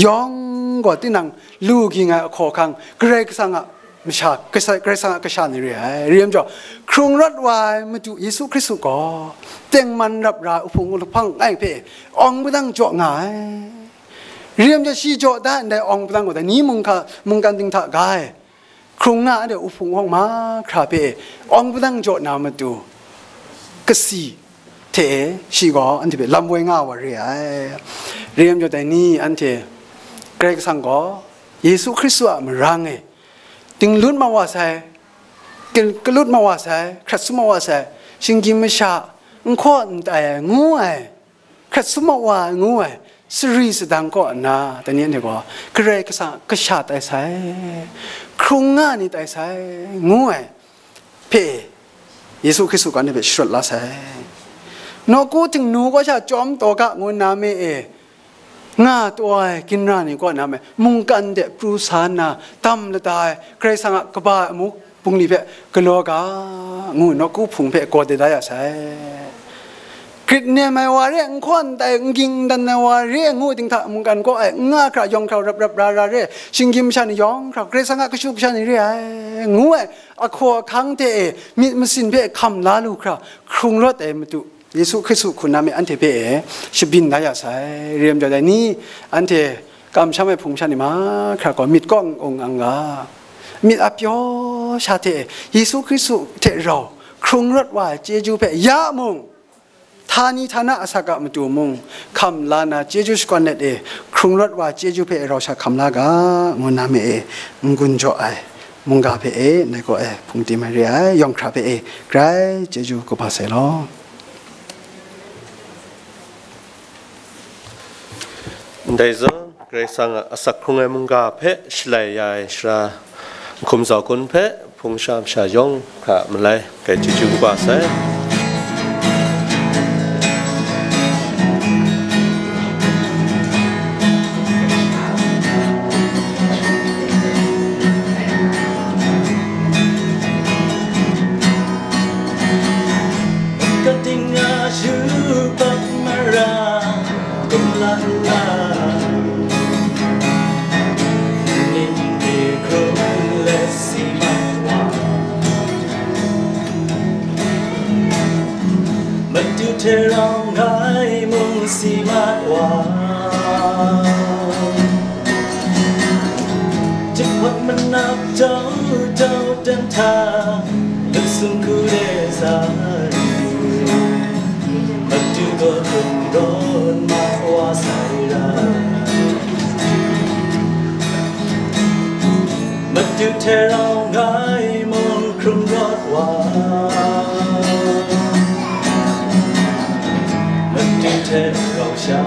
Yawng gaw tinang lu ging ai ahkaw ahkang, Karai Kasang a masha, Karai Kasang a kasha ni re ai. Re ai majaw, hkrung rawt wa ai Madu Yesu Hkristu gaw tengman rap ra ai uhpung uhpawng langai hpe awng padang jaw nga ai. Re ai majaw, shi jaw da ndai awng padang gaw dai ni mungkan ting hta ga ai. Hkrung nga ai uhpung uhpawng mahkra hpe awng padang jaw na matu, kasi hte shi gaw anhte hpe lam woi nga wa re ai. Re ai majaw dai ni anhte, Karai Kasang gaw Yesu Hkristu a marang e, dinglut ma wa sai, ka-, kalut ma wa sai, hkrat sum ma wa sai, shinggyim masha, n hkaw n tai ai, ngu ai, hkrat sum ma wa ai, ngu ai, sari sadang kaw nna, dai ni anhte gaw, Karai Kasang a kasha tai sai, hkrung nga ni tai sai, ngu ai hpe, Yesu Hkristu gaw anhte hpe sharawt la sai. Nawku htingnu kaw sha chyawm taw ga ngu nna me e, nga taw ai ginra ni kaw na me, mungkan de pru sa nna, dam lada ai, Karai Kasang a kaba ai amu bungli hpe galaw ga, ngu nawku hpung hpe gaw de da ya sai. Grit nem ai wa re, n hkaw n tai, n ging n dan ai wa re, ngu dinghta mungkan kaw ai, n nga hkra, yawng hkra, rap rap ra ra re, shinggyim masha ni yawng hkra, Karai Kasang a kashu kasha ni re ai, ngu ai, ahkaw ahkang hte e myit masin hpe hkam la lu hkra, hkrung rawt ai Madu Yesu Hkristu hku na me anhte hpe e shabyin da ya sai. Re ai majaw dai ni, anhte kamsham ai hpung sha ni mahkra gaw myit kaw n-, ung ang ga, myit a pyaw sha hte e Yesu Hkristu hte rau hkrung rawt wa ai chyeju hpe ya mung, htani htana asak a matu mung, hkam la na chyeju shakawn let e, hkrung rawt wa chyeju hpe rau sha hkam la ga, ngu na me e, n-gun jaw ai mungga hpe e, ndai kaw e, hpung tim ai re ai, yawng hkra hpe e, grai chyeju kaba sai law. Ndai zawn, Karai Kasang a asak hkrung ai mungga hpe shalai ya ai sara, Nhkum Zau Kun hpe hpung sha masha yawng hkra malai, grai chyeju kaba sai. Kating a yu pat mara, kum la la, ning de hkrung let si mat wa, Madu hte rau ngai mung si mat wa, jahpawt manap jau jau dan hta, lup sung hku de sa ai, Madu gaw hkrung rawt ma wa sai ra. Madu hte rau ngai mung hkrung rawt wa, Madu hte rau sha,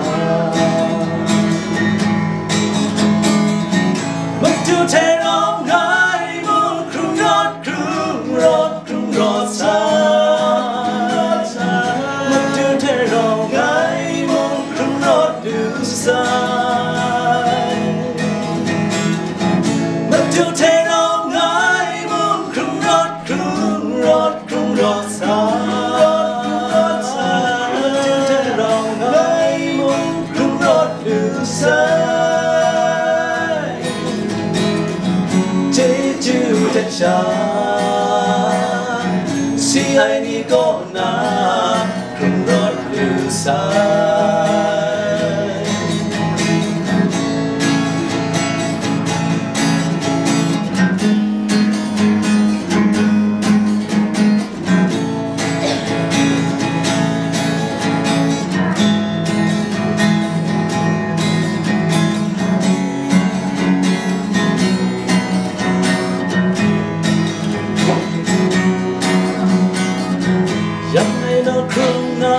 Madu hte rau ngai mung hkrung rawt, hkrung rawt, hkrung rawt sa, Madu hte rau ngai mung hkrung rawt lu sai. Madu hte rau ngai mung hkrung rawt, hkrung rawt, hkrung rawt sa, Madu hte rau ngai mung hkrung rawt lu sai. Chyeju hte sha, si ai ni kaw na hkrung rawt lu sai. Yang ngai na hkrung nga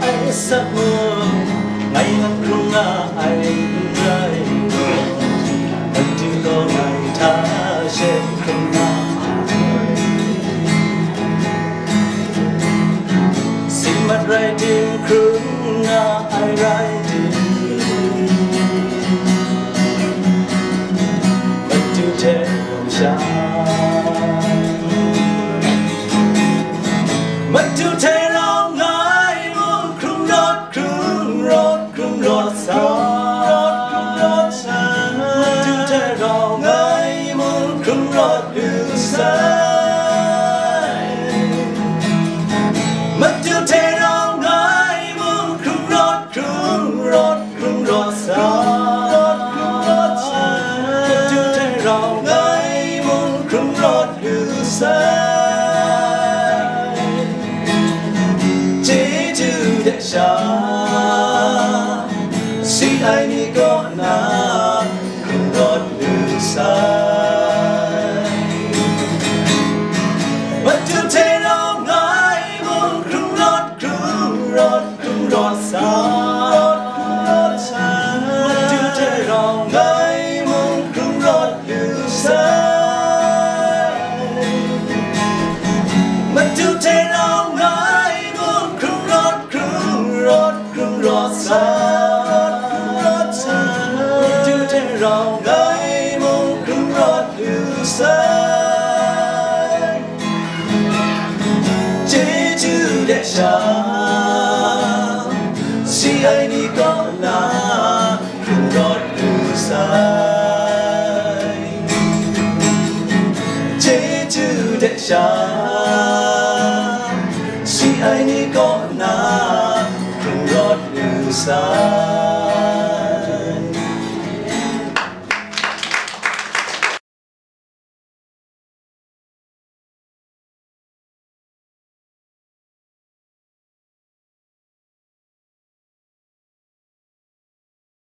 ai sat mung, ngai nan hkrung nga ai n rai, Madu gaw ngai hta she hkrung nga ai. Si mat rai tim, hkrung nga ai rai tim, Madu hte rau sha, Madu hte rau ngai mung hkrung rawt, hkrung rawt, hkrung rawt sa, Madu hte rau ngai mung hkrung rawt lu sai. Madu hte rau ngai mung hkrung rawt, hkrung rawt, hkrung rawt sa, Madu hte rau ngai mung hkrung rawt lu sai. Chyeju de sha, si Ai ni kaw na hkrung rawt lu sai. Madu hte rau ngai mung hkrung rawt, hkrung rawt, hkrung rawt sai. Madu hte rau ngai mung hkrung rawt lu sai. Madu hte rau ngai mung hkrung rawt, hkrung rawt, hkrung rawt sai. Madu hte rau ngai mung hkrung rawt lu sai. Chyeju de sha, si ai ni kaw na hkrung rawt lu sai. Chyeju de sha, si ai ni kaw na hkrung rawt lu sai.